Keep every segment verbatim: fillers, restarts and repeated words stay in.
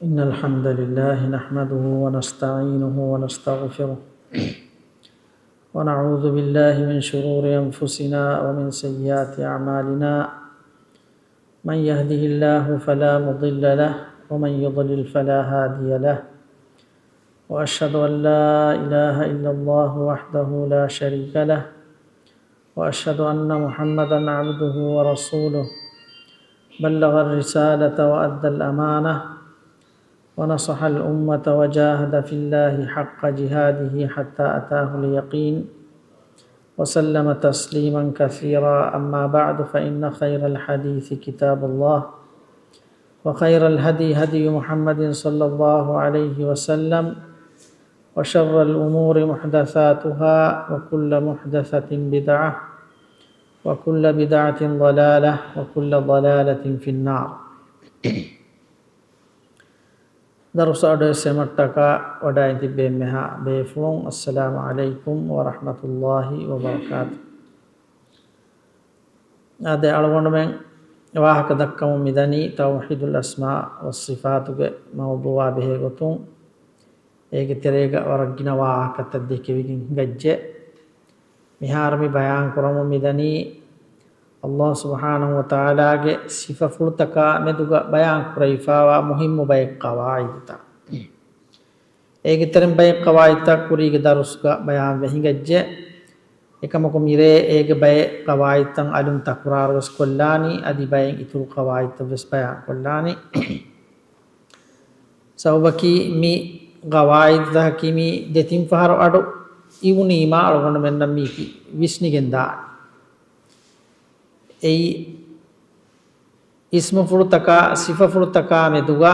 إن الحمد لله نحمده ونستعينه ونستغفره، ونعوذ بالله من شرور أنفسنا ومن سيئات أعمالنا. من يهده الله فلا مضل له، ومن يضلل فلا هادي له. وأشهد أن لا إله إلا الله وحده لا شريك له، وأشهد أن محمدا عبده ورسوله، بلغ الرسالة وأدى الأمانة، ونصح الأمة، وجاهد في الله حق جهاده حتى أتاه اليقين، وسلم تسليما كثيرا. أما بعد، فإن خير الحديث كتاب الله، وخير الهدي هدي محمد صلى الله عليه وسلم، وشر الأمور محدثاتها، وكل محدثة بدعة، وكل بدعة ضلالة، وكل ضلالة في النار. ދަރުސް އަޑު އެއްސެމައްޓަކާ ވަޑައި ތިއްބެ އެންމެހާ ބޭފުޅުން، އައްސަލާމު ޢަލައިކުމް ވަރަޙްމަތުﷲި ވަބަރަކާތު. އާދެ، އަޅުގަނޑުމެން ވާހަކަ ދައްކަމުން މިދަނީ ތައުޙީދުލް އަސްމާ ވައްޞިފާތުގެ މައުޟޫޢާ ބެހޭ ގޮތުން. އޭގެ ތެރޭގަ ވަރަށް ގިނަ ވާހަކަތައް ދެކެވިގެން ހިނގައްޖެ. މިހާރު މި ބަޔާން ކުރަމުން މިދަނީ، ﷲ ސުބްޙާނަހޫ ވަތަޢާލާގެ ސިފަފުޅުތަކާ މެދުގަ ބަޔާން ކުރެވިފާވާ މުހިއްމު ބައެއް ޤަވާޢިދުތައް. އޭގެ ތެރެއިން ބައެއް ޤަވާޢިދުތައް ކުރީގެ ދަރުސްގަ ބަޔާންވެ ހިނގައްޖެ. އެކަމަކު މިރޭ އޭގެ ބައެއް ޤަވާޢިދުތައް އަލުން ތަކުރާރުވެސް ކޮށްލާނީ، އަދި ބައެއް އިތުރު ޤަވާޢިދުތައްވެސް ބަޔާން ކޮށްލާނީ. ސަބަބަކީ މި ޤަވާޢިދުތަކަކީ މި ދެތިން ފަހަރު އަޑު އިވުނީމާ އަޅުގަނޑުމެންނަށް މީކީ ވިސްނިގެން ދާނެ. އެއީ އިސްމުފުޅުތަކާ ސިފަފުޅުތަކާ މެދުގަ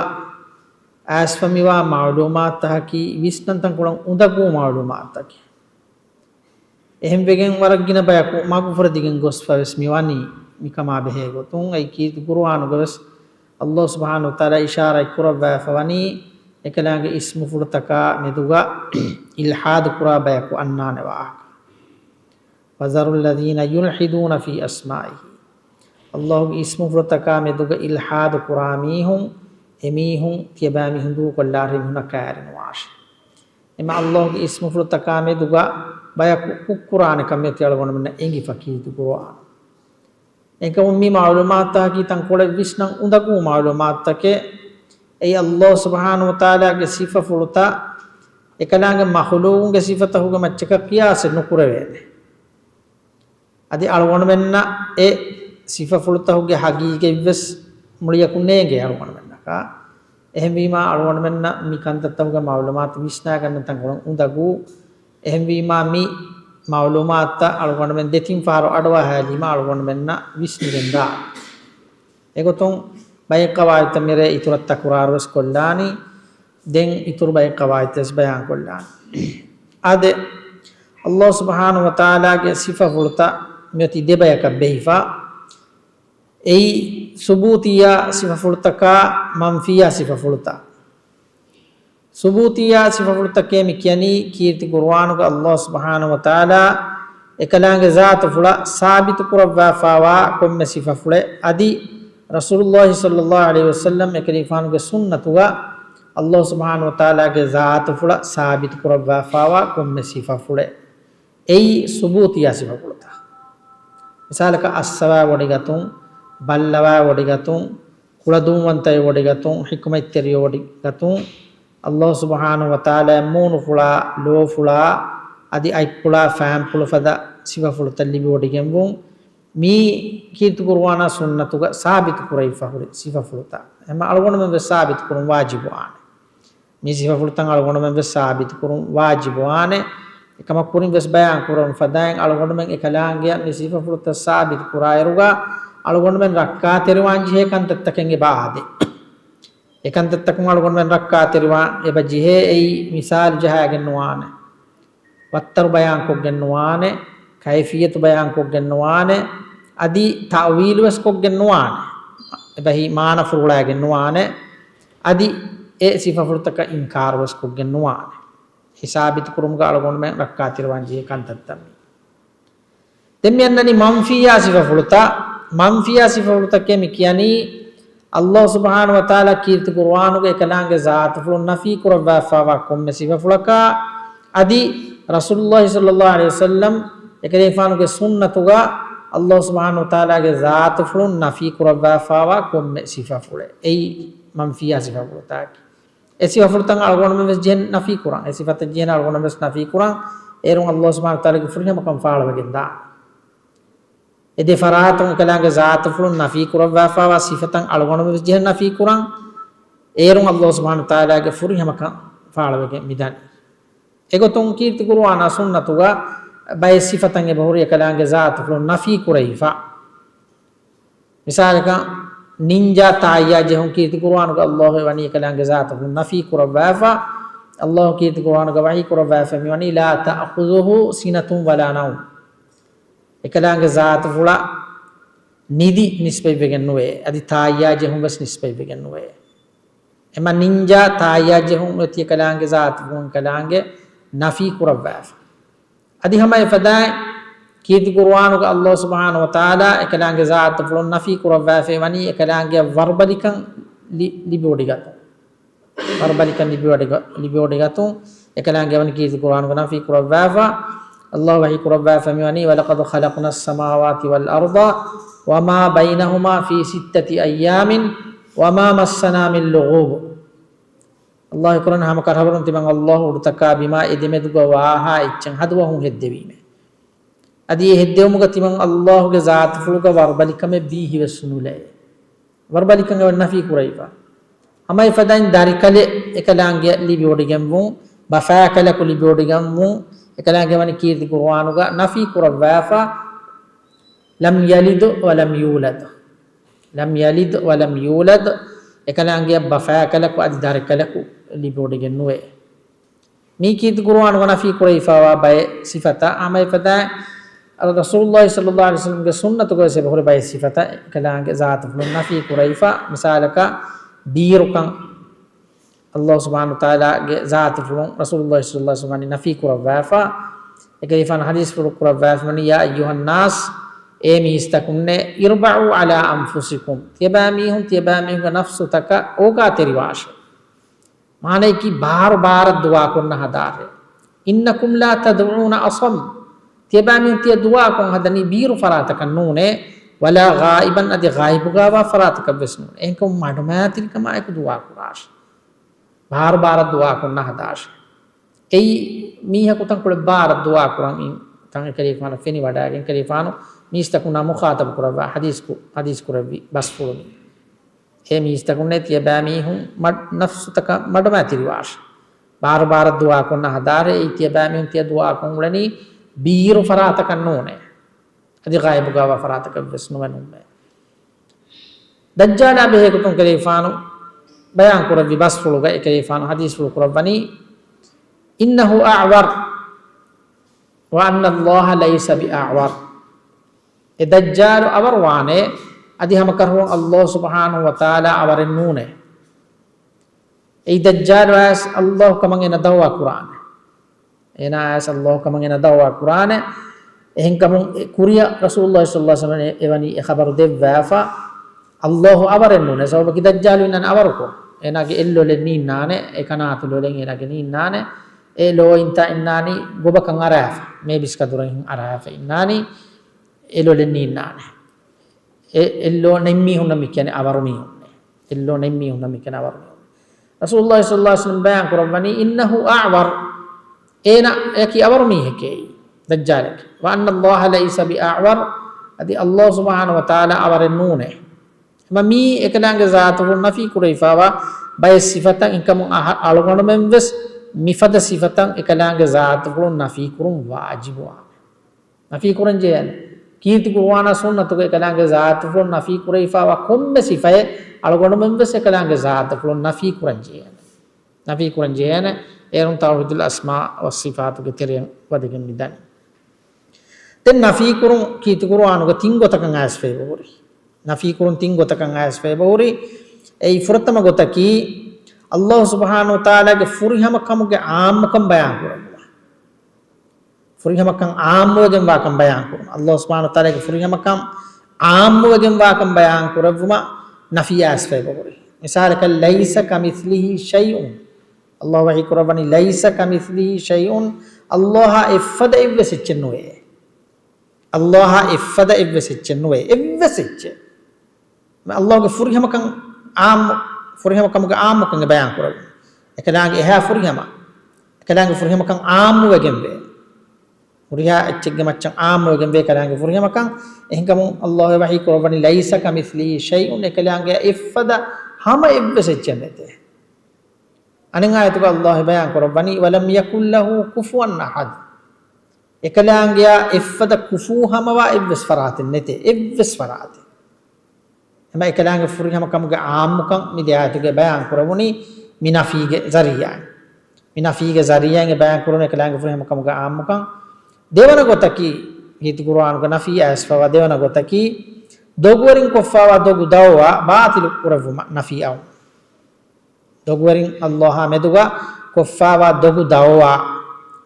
އައިސްފަ މިވާ މަޢުލޫމާތުތަކަކީ ވިސްނަން ތަންކޮޅެއް އުނދަގޫ މަޢުލޫމާތުތަކެއް. އެހެންވެގެން ވަރަށް ގިނަ ބަޔަކު މަގުފުރެދިގެން ގޮސްފަ ވެސް މިވަނީ މިކަމާ ބެހޭ ގޮތުން. އެއީ ކީރިތި ޤުރުއާނުގަވެސް ﷲ ސުބްޙާނަހޫ ވަތަޢާލާ އިޝާރާތް ކުރައްވާފަ ވަނީ، އެކަލާނގެ އިސްމުފުޅުތަކާ މެދުގަ އިލްޙާދު ކުރާ ބަޔަކު އަންނާނެ ވާހަކަ. وذروا الذين يلحدون في أسمائه. ﷲގެ އިސްމުފުޅުތަކާ މެދުގަ އިލްޙާދު ކުރާ މީހުން، އެމީހުން ތިޔަބައިމީހުން ދޫކޮށްލާށޭ، މީހުންނަށް ކައިރިނުވާށޭ. އެމަ ﷲގެ އިސްމުފުޅުތަކާ މެދުގަ ބަޔަކު ކުށްކުރާނެ ކަމެއް ތި އަޅުގަނޑުމެންނަށް އެނގިފަ ކީރިތި ޤުރުއާނު. އެކަމު މި މަޢުލޫމާތުތަކަކީ ތަންކޮޅެއް ވިސްނަން އުނދަގޫ މަޢުލޫމާތުތަކެއް. އެއީ ﷲ ސުބްޙާނަހޫ ވަތަޢާލާގެ ސިފަފުޅުތައް އެކަލާނގެ މަޚުލޫޤުންގެ ސިފަތަކުގެ މައްޗަކަށް ޤިޔާސެއް ނުކުރެވޭނެ. އަދި އަޅުގަނޑުމެންނަށް އެ ސިފަފުޅުތަކުގެ ހަގީގަތްވެސް މުޅިއަކުން ނޭނގޭ އަޅުގަނޑުމެންނަކަށް. އެހެންވީމާ އަޅުގަނޑުމެންނަށް މި ކަންތައްތަކުގެ މަޢުލޫމާތު ވިސްނާގަންނަން ތަންކޮޅެއް އުނދަގޫ. އެހެންވީމާ މި މަޢުލޫމާތުތައް އަޅުގަނޑުމެން ދެތިން ފަހަރު އަޑުއަހާލީމާ އަޅުގަނޑުމެންނަށް ވިސްނިގެންދާ. އެގޮތުން ބައެއް ޤަވާޢިދުތައް މިރޭ އިތުރަށް ތަކުރާރުވެސް ކޮށްލާނީ. ދެން އިތުރު ބައެއް ޤަވާޢިދުތައްވެސް ބަޔާން ކޮށްލާނީ. އާދެ، ﷲ ސުބްޙާނަހޫ ވަތަޢާލާގެ ސިފަފުޅުތައް މިއޮތީ ދެބަޔަކަށް ބެހިފަ. އެއީ ސުބޫތިއްޔާ ސިފަފުޅުތަކާ މަންފިއްޔާ ސިފަފުޅުތައް. ސުބޫތިއްޔާ ސިފަފުޅުތަކޭ މި ކިޔަނީ ކީރިތި ޤުރުއާނުގަ ﷲ ސުބްޙާނަހޫ ވަތަޢާލާ އެކަލާނގެ ޒާތުފުޅަށް ސާބިތު ކުރައްވާފާވާ ކޮންމެ ސިފަފުޅެއް، އަދި ރަސޫލުﷲ ޞައްލަﷲު ޢަލައިހި ވަސައްލަމް އެކަލޭގެފާނުގެ ސުންނަތުގަ ﷲ ސުބްޙާނަހޫ ވަތަޢާލާގެ ޒާތުފުޅަށް ސާބިތު ކުރައްވާފާވާ ކޮންމެ ސިފަފުޅެއް. އެއީ ސުބޫތިއްޔާ ސިފަފުޅުތައް. މިސާލަކަށް އައްސަވާ ވޮޑިގަތުން، ބައްލަވާ ވޮޑިގަތުން، ކުޅަދުންވަންތަވެ ވޮޑިގަތުން، ޙިކުމަތްތެރިވެ ވޮޑިގަތުން، ﷲ ސުބްޙާނަހޫ ވަތަޢާލާ މޫނުފުޅާ، ލޯފުޅާ، އަދި އަތްޕުޅާ، ފާންޕުޅު ފަދަ ސިފަފުޅުތައް ލިބިވޮޑިގެންވުން، މީ ކީރިތި ޤުރުއާނާ ސުންނަތުގަ ސާބިތު ކުރެވިފަ ހުރި ސިފަފުޅުތައް. އެމަ އަޅުގަނޑުމެން ވެސް ސާބިތު ކުރުން ވާޖިބުވާނެ. މި ސިފަފުޅުތައް އަޅުގަނޑުމެން ވެސް ސާބިތު ކުރުން ވާޖިބުވާނެ. އެކަމަށް ކުރިން ވެސް ބަޔާން ކުރަން ފަދައިން އަޅުގަނޑުމެން އެކަލާނގެއަށް މި ސިފަފުޅުތައް ސާބިތު ކުރާއިރުގަ އަޅުގަނޑުމެން ރައްކާތެރިވާން ޖެހޭ ކަންތައްތަކެއް އެބަ އާދޭ. އެ ކަންތައްތަކުން އަޅުގަނޑުމެން ރައްކާތެރިވާން އެބަ ޖެހޭ. އެއީ މިސާލު ޖަހާގެން ނުވާނެ. ވައްތަރު ބަޔާންކޮށްގެން ނުވާނެ، ކައިފިއްޔަތު ބަޔާންކޮށްގެން ނުވާނެ، އަދި ތައުވީލުވެސް ކޮށްގެން ނުވާނެ. އެބަހީ މާނަ ފުރޮޅައިގެން ނުވާނެ، އަދި އެ ސިފަފުޅުތަކަށް އިންކާރުވެސް ކޮށްގެން ނުވާނެ. އެ ސާބިތުކުރުމުގަ އަޅުގަނޑުމެން ރައްކާތެރިވާން ޖެހޭ ކަންތައްތައް މީ. ދެން މި އަންނަނީ މަންފިއްޔާ ސިފަފުޅުތައް. މަންފިއްޔާ ސިފަފުޅުތަކޭ މި ކިޔަނީ ﷲ ސުބްޙާނަހޫ ވަތަޢާލާ ކީރިތި ޤުރުއާނުގަ އެކަލާނގެ ޒާތުފުޅުން ނަފީ ކުރައްވާފާވާ ކޮންމެ ސިފަފުޅަކާ، އަދި ރަސޫލުﷲ ޞައްލަﷲ ޢަލައިހި ވަސައްލަމް އެކަލޭގެފާނުގެ ސުންނަތުގަ ﷲ ސުބްޙާނަހޫ ވަތަޢާލާގެ ޒާތުފުޅުން ނަފީ ކުރައްވާފާވާ ކޮންމެ ސިފަފުޅެއް، އެއީ މަންފީއާ ސިފަފުޅުތަކެއް. އެ ސިފަފުޅުތައް އަޅުގަނޑުމެން ވެސް ޖެހެން ނަފީ ކުރަން. އެ ސިފަތައް ޖެހެން އަޅުގަނޑުމެން ވެސް ނަފީ ކުރަން. އޭރުން ﷲ ސުބްޙާނަހޫ ވަތަޢާލާގެ ފުރިހަމަކަން ފާޅުވެގެން ދާނެ. އެ ދެ ފަރާތުން އެކަލާނގެ ޒާތުފުޅުން ނަފީ ކުރައްވާފާވާ ސިފަތައް އަޅުގަނޑުމެން ވެސް ޖެހެން ނަފީ ކުރަން. އޭރުން ﷲ ސުބްޙާނަހޫ ވަތަޢާލާގެ ފުރިހަމަކަން ފާޅުވެގެން މިދަނީ. އެގޮތުން ކީރިތި ޤުރުއާނާ ސުންނަތުގަ ބައެއް ސިފަތައް އެބަހުރި އެކަލާނގެ ޒާތުފުޅުން ނަފީ ކުރެވިފަ. މިސާލަކަށް، ނިންޖާ ތާއްޔާ ޖެހުން ކީރިތި ޤުރުއާނުގަ ﷲ އެވަނީ އެކަލާނގެ ޒާތުފުޅުން ނަފީ ކުރައްވާފަ. ﷲ ކީރިތި ޤުރުއާނުގަ ވަޙީ ކުރައްވާފަ މިވަނީ، "لا تأخذه سنة ولا نوم." އެކަލާނގެ ޒާތުފުޅަށް ނިދި ނިސްބަތްވެގެން ނުވޭ. އަދި ތާއްޔާ ޖެހުން ވެސް ނިސްބަތްވެގެން ނުވޭ. އެމަ ނިންޖާ ތާއްޔާ ޖެހުން އޮތީ އެކަލާނގެ ޒާތުފުޅުން އެކަލާނގެ ނަފީ ކުރައްވާފަ. އަދި ހަމަ އެފަދައިން ކީރިތި ޤުރުއާނުގަ ﷲ ސުބްޙާނަހޫ ވަތަޢާލާ އެކަލާނގެ ޒާތުފުޅުން ނަފީ ކުރައްވާފައި ވަނީ އެކަލާނގެ ވަރުބަލިކަން ލި-، ލިބިވޮޑިގަތުން. ވަރުބަލިކަން ލިބިވޮޑިގަ-، ލިބިވޮޑިގަތުން އެކަލާނގެ ވަނީ ކީރިތި ޤުރުއާނުގަ ނަފީ ކުރައްވާފަ. ﷲ ވަޙީ ކުރައްވާފަ މިވަނީ، "ولقد خلقنا السماوات والأرض وما بينهما في ستة أيام وما مسنا من لغوب." ﷲ ކުރަން ހަމަ ކަށަވަރުން ތިމަން ﷲ އުޑުތަކާ ބިމާ އެ ދެމެދުގަ ވާހާ އެއްޗެއް ހަދުވަހުން ހެއްދެވީމޭ. އަދި އެ ހެއްދެވުމުގަ ތިމަން ﷲގެ ޒާތުފުޅުގަ ވަރުބަލިކަމެއް ބީހިވެސް ނުލައޭ. ވަރުބަލިކަން އެވަން ނަފީ ކުރެވިފަ. ހަމަ އެފަދައިން ދަރިކަލެއް އެކަލާނގެ ލިބިވޮޑިގެންވުން، ބަފާކަލަކު ލިބިވޮޑިގެންވުން، އެކަލާނގެ ވަނީ ކީރިތި ޤުރުއާނުގަ ނަފީ ކުރައްވާފަ، "لم يلد ولم يولد." "لم يلد ولم يولد." އެކަލާނގެ ބަފާކަލަކު އަދި ދަރިކަލަކު ލިބިވޮޑިގެން ނުވޭ. މީ ކީރިތި ޤުރުއާނުގަ ނަފީ ކުރެވިފައިވާ ބައެއް ސިފަތައް. ހަމަ އެފަދައިން ރަސޫލުﷲ ޞައްލަﷲ ޢަލައިހި ވަސައްލަމްގެ ސުންނަތުގަ ވެސް އެބަހުރި ބައެއް ސިފަތައް އެކަލާނގެ ޒާތުފުޅުން ނަފީ ކުރެވިފަ. މިސާލަކަށް، ބީރުކަން ﷲ ސުބްޙާނަހޫ ވަތަޢާލާގެ ޒާތުފުޅުން ރަސޫލުﷲ ޞައްލަﷲ ޢަލައިހި ވަސައްލަމް ވަނީ ނަފީ ކުރައްވާފަ. އެކަލޭގެފާނު ޙަދީޘްފުޅު ކުރައްވާފަ ވަނީ، "يا أيها الناس، އޭ މީސްތަކުންނޭ، اربعوا على أنفسكم، ތިޔަބައިމީހުން ތިޔަބައިމީހުންގެ ނަފްސުތަކަށް އޯގާތެރިވާށޭ." މާނަޔަކީ ބާރު ބާރަށް ދުޢާކޮށް ނަހަދާށޭ. "إنكم لا تدعون أصم، ތިޔަބައިމީހުން ތިޔަ ދުޢާކޮށް ހަދަނީ ބީރު ފަރާތަކަށް ނޫނޭ، ولا غائبا، އަދި ޣާއިބުގަވާ ފަރާތަކަށް ވެސް ނޫނޭ. އެހެންކަމުން މަޑުމައިތިރިކަމާއެކު ދުޢާކުރާށޭ. ބާރު ބާރަށް ދުޢާކޮށް ނަހަދާށޭ." އެއީ މީހަކު ތަންކޮޅެއް ބާރަށް ދުޢާކުރަން ތަން އެކަލޭގެފާނު ފެނިވަޑައިގެން އެކަލޭގެފާނު މީސްތަކުންނާ މުޚާޠަބު ކުރައްވާ ޙަދީޘް ކު-، ޙަދީޘް ކުރެއްވި ބަސްފުޅުން. އޭ މީސްތަކުންނޭ، ތިޔަބައިމީހުން މަ-، ނަފްސުތަކަށް މަޑުމައިތިރިވާށޭ. ބާރު ބާރަށް ދުޢާކޮށް ނަހަދާށޭ. އެއީ ތިޔަބައިމީހުން ތިޔަ ދުޢާކޮށް އުޅެނީ ބީރު ފަރާތަކަށް ނޫނޭ. އަދި ޣާއިބުގަވާ ފަރާތަކަށް ވެސް ނުވެ ނުވޭ. ދައްޖާލާ ބެހޭގޮތުން އެކަލޭގެފާނު ބަޔާން ކުރެއްވި ބަސްފުޅުގަ އެކަލޭގެފާނު ޙަދީޘްފުޅު ކުރައްވަނީ، "إنه أعور وأن الله ليس بأعور." އެ ދައްޖާލު އަވަރުވާނެ، އަދި ހަމަކަށަވަރުން ﷲ ސުބްޙާނަހޫ ވަތަޢާލާ އަވަރެއް ނޫނޭ. އެއީ ދައްޖާލު އައިސް ﷲ ކަމަށް އޭނަ ދަޢުވާ ކުރާނެ. އޭނާ އައިސް ﷲ ކަމަށް އޭނަ ދަޢުވާ ކުރާނެ. އެހެންކަމުން އެ ކުރިއަށް ރަސޫލުﷲ ޞައްލަﷲ ޢަލައިހި ވަސައްލަމަ އެވަނީ އެ ޚަބަރު ދެއްވާފަ، ﷲ އަވަރެއް ނޫނޭ. ސަބަބަކީ ދައްޖާލު އިންނާނެ އަވަރުކޮށް. އޭނާގެ އެއްލޮލެއް ނީންނާނެ، އެ ކަނާތު ލޮލެއް އޭނާގެ ނީންނާނެ. އެ ލޯ އިންތާ އިންނާނީ ގޮބަކަށް އަރާފަ. މޭބިސް ކަދުރަށް އަރާފަ އިންނާނީ. އެ ލޮލެއް ނީންނާނެ. އެ، އެއްލޯ ނެތް މީހުންނަށް މި ކިޔަނީ އަވަރު މީހުންނޭ. އެއްލޯ ނެތް މީހުންނަށް މި ކިޔަނީ އަވަރު މީހުން. ރަސޫލުﷲ ޞައްލަﷲ ޢަލައިހި ވަސައްލަމަ ބަޔާން ކުރައްވަނީ، "إنه أعور." އޭނަ އެކި އަވަރު މީހެކޭ ދައްޖާލެކޭ. "وأن الله ليس بأعور." އަދި ﷲ ސުބްޙާނަހޫ ވަތަޢާލާ އަވަރެއް ނޫނޭ. އެމަ މީ އެކަލާނގެ ޒާތުފުޅުން ނަފީ ކުރެވިފައިވާ ބައެއް ސިފަތައް އިންކަމުން އަހަ-، އަޅުގަނޑުމެން ވެސް މިފަދަ ސިފަތައް އެކަލާނގެ ޒާތުފުޅުން ނަފީ ކުރުން ވާޖިބުވާނެ. ނަފީ ކުރަން ޖެހޭނެ. ކީރިތި ޤުރުއާނާ ސުންނަތުގައި އެކަލާނގެ ޒާތުފުޅުން ނަފީ ކުރެވިފައިވާ ކޮންމެ ސިފައެއް އަޅުގަނޑުމެން ވެސް އެކަލާނގެ ޒާތުފުޅުން ނަފީ ކުރަން ޖެހޭނެ. ނަފީ ކުރަން ޖެހޭނެ. އޭރުން ތައުޙީދުލް އަސްމާ ވައްޞިފާތުގެ ތެރެއަށް ވަދެގެން މިދަނީ. ދެން ނަފީ ކުރުން ކީރިތި ޤުރުއާނުގަ ތިން ގޮތަކަށް އައިސްފަ އެބަހުރި. ނަފީ ކުރުން ތިން ގޮތަކަށް އައިސްފަ އެބަހުރި. އެއީ ފުރަތަމަ ގޮތަކީ، ﷲ ސުބްޙާނަހޫ ވަތަޢާލާގެ ފުރިހަމަކަމުގެ ޢާއްމުކަން ބަޔާން ކުރެއްވުމަށް. ފުރިހަމަކަން ޢާއްމުވެގެން ވާކަން ބަޔާން ކުރުން. ﷲ ސުބްޙާނަހޫ ވަތަޢާލާގެ ފުރިހަމަކަން ޢާއްމުވެގެން ވާކަން ބަޔާން ކުރެއްވުމަށް ނަފީ އައިސްފައި ބަވަރި. މިސާލަކަށް، "لَيْسَ كَمِثْلِهِ شَيْءٌ." އައްލާހު ވަޙީ ކުރައްވަނީ، "لَيْسَ كَمِثْلِهِ شَيْءٌ." އައްލާހާ އެއްފަދަ އެއްވެސް އެއްޗެއް ނުވޭ. އައްލާހާ އެއްފަދަ އެއްވެސް އެއްޗެއް ނުވޭ. އެއްވެސް އެއްޗެއް. އައްލާހުގެ ފުރިހަމަކަން އާއްމު، ފުރިހަމަކަމުގެ އާއްމުކަން އެ ބަޔާން ކުރެވުނު. އެކަލާނގެ އެހާ ފުރިހަމަ. އެކަލާނގެ ފުރިހަމަކަން އާއްމުވެގެންވޭ. ހުރިހާ އެއްޗެއްގެ މައްޗަށް އާއްމުވެގެންވޭ ކަލާނގެ ފުރިހަމަކަން. އެހެންކަމުން އައްލާހު ވަޙީ ކުރައްވަނީ، "لَيْسَ كَمِثْلِهِ شَيْءٌ." އެކަލާނގެ އެއްފަދަ ހަމަ އެއްވެސް އެއްޗެއް ނެތޭ. އަނެއް އާޔަތުގަ އައްލާހު ބަޔާން ކުރައްވަނީ، "وَلَمْ يَكُنْ لَهُ كُفُوًا أَحَدٌ." އެކަލާނގެއާ އެއްފަދަ ކުފޫ ހަމަވާ އެއްވެސް ފަރާތެއް ނެތޭ. އެއްވެސް ފަރާތެއް. އެމަ އެކަލާނގެ ފުރިހަމަކަމުގެ އާއްމުކަން މި ދެ އާޔަތުގައި ބަޔާން ކުރެވުނީ މި ނަފީގެ ޒަރީއާއިން. މި ނަފީގެ ޒަރީއާއިން އެ ބަޔާން ކުރެވުނީ އެކަލާނގެ ފުރިހަމަކަމުގެ އާއްމުކަން. ދެވަނަ ގޮތަކީ، ކީރިތި ޤުރުއާނުގަ ނަފީ އައިސްފަވާ ދެވަނަ ގޮތަކީ، ދޮގުވެރިން ކޮށްފާވާ ދޮގު ދައުވާ ބާޠިލު ކުރެއްވުމަށް ނަފީ އައުން. ދޮގުވެރިން އައްލާހާ މެދުގަ ކޮށްފާވާ ދޮގު ދައުވާ،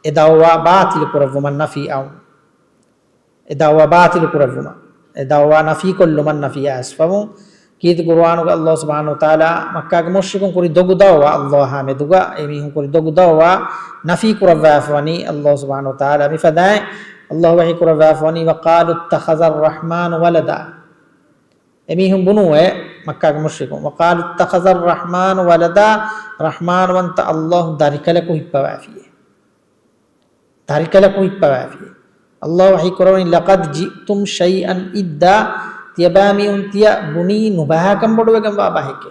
އެ ދައުވާ ބާޠިލު ކުރެއްވުމަށް ނަފީ އައުން. އެ ދައުވާ ބާޠިލު ކުރެއްވުމަށް، އެ ދައުވާ ނަފީ ކޮށްލުމަށް ނަފީ އައިސްފަވުން. ކީރިތި ޤުރުއާނުގަ އައްލާހު ސުބްޙާނަހު ވަތަޢާލާ މައްކާގެ މުޝްރިކުން ކުރި ދޮގު ދައުވާ އައްލާހާ މެދުގަ، އެ މީހުން ކުރި ދޮގު ދައުވާ ނަފީ ކުރައްވާފަވަނީ އައްލާހު ސުބްޙާނަހު ވަތަޢާލާ މިފަދައިން. އައްލާހު ވަޙީ ކުރައްވާފަވަނީ، "وَقَالُوا اتَّخَذَ الرَّحْمَٰنُ وَلَدًا." އެމީހުން ބުނުވޭ، މައްކާގެ މުޝްރިކުން، "وَقَالُوا اتَّخَذَ الرَّحْمَٰنُ وَلَدًا." ރަޙްމާނުވަންތަ އައްލާހު ދަރިކަލަކު ހިއްޕަވާފިޔޭ. ދަރިކަލަކު ހިއްޕަވާފިޔޭ. އައްލާހު ވަޙީ ކުރަވަނީ، "لَقَدْ جِئْتُمْ شَيْئًا إِدًّا." ތިޔަބައިމީހުން ތިޔަ ބުނީ ނުބައިކަން ބޮޑުވެގެންވާ ބަހެކޭ.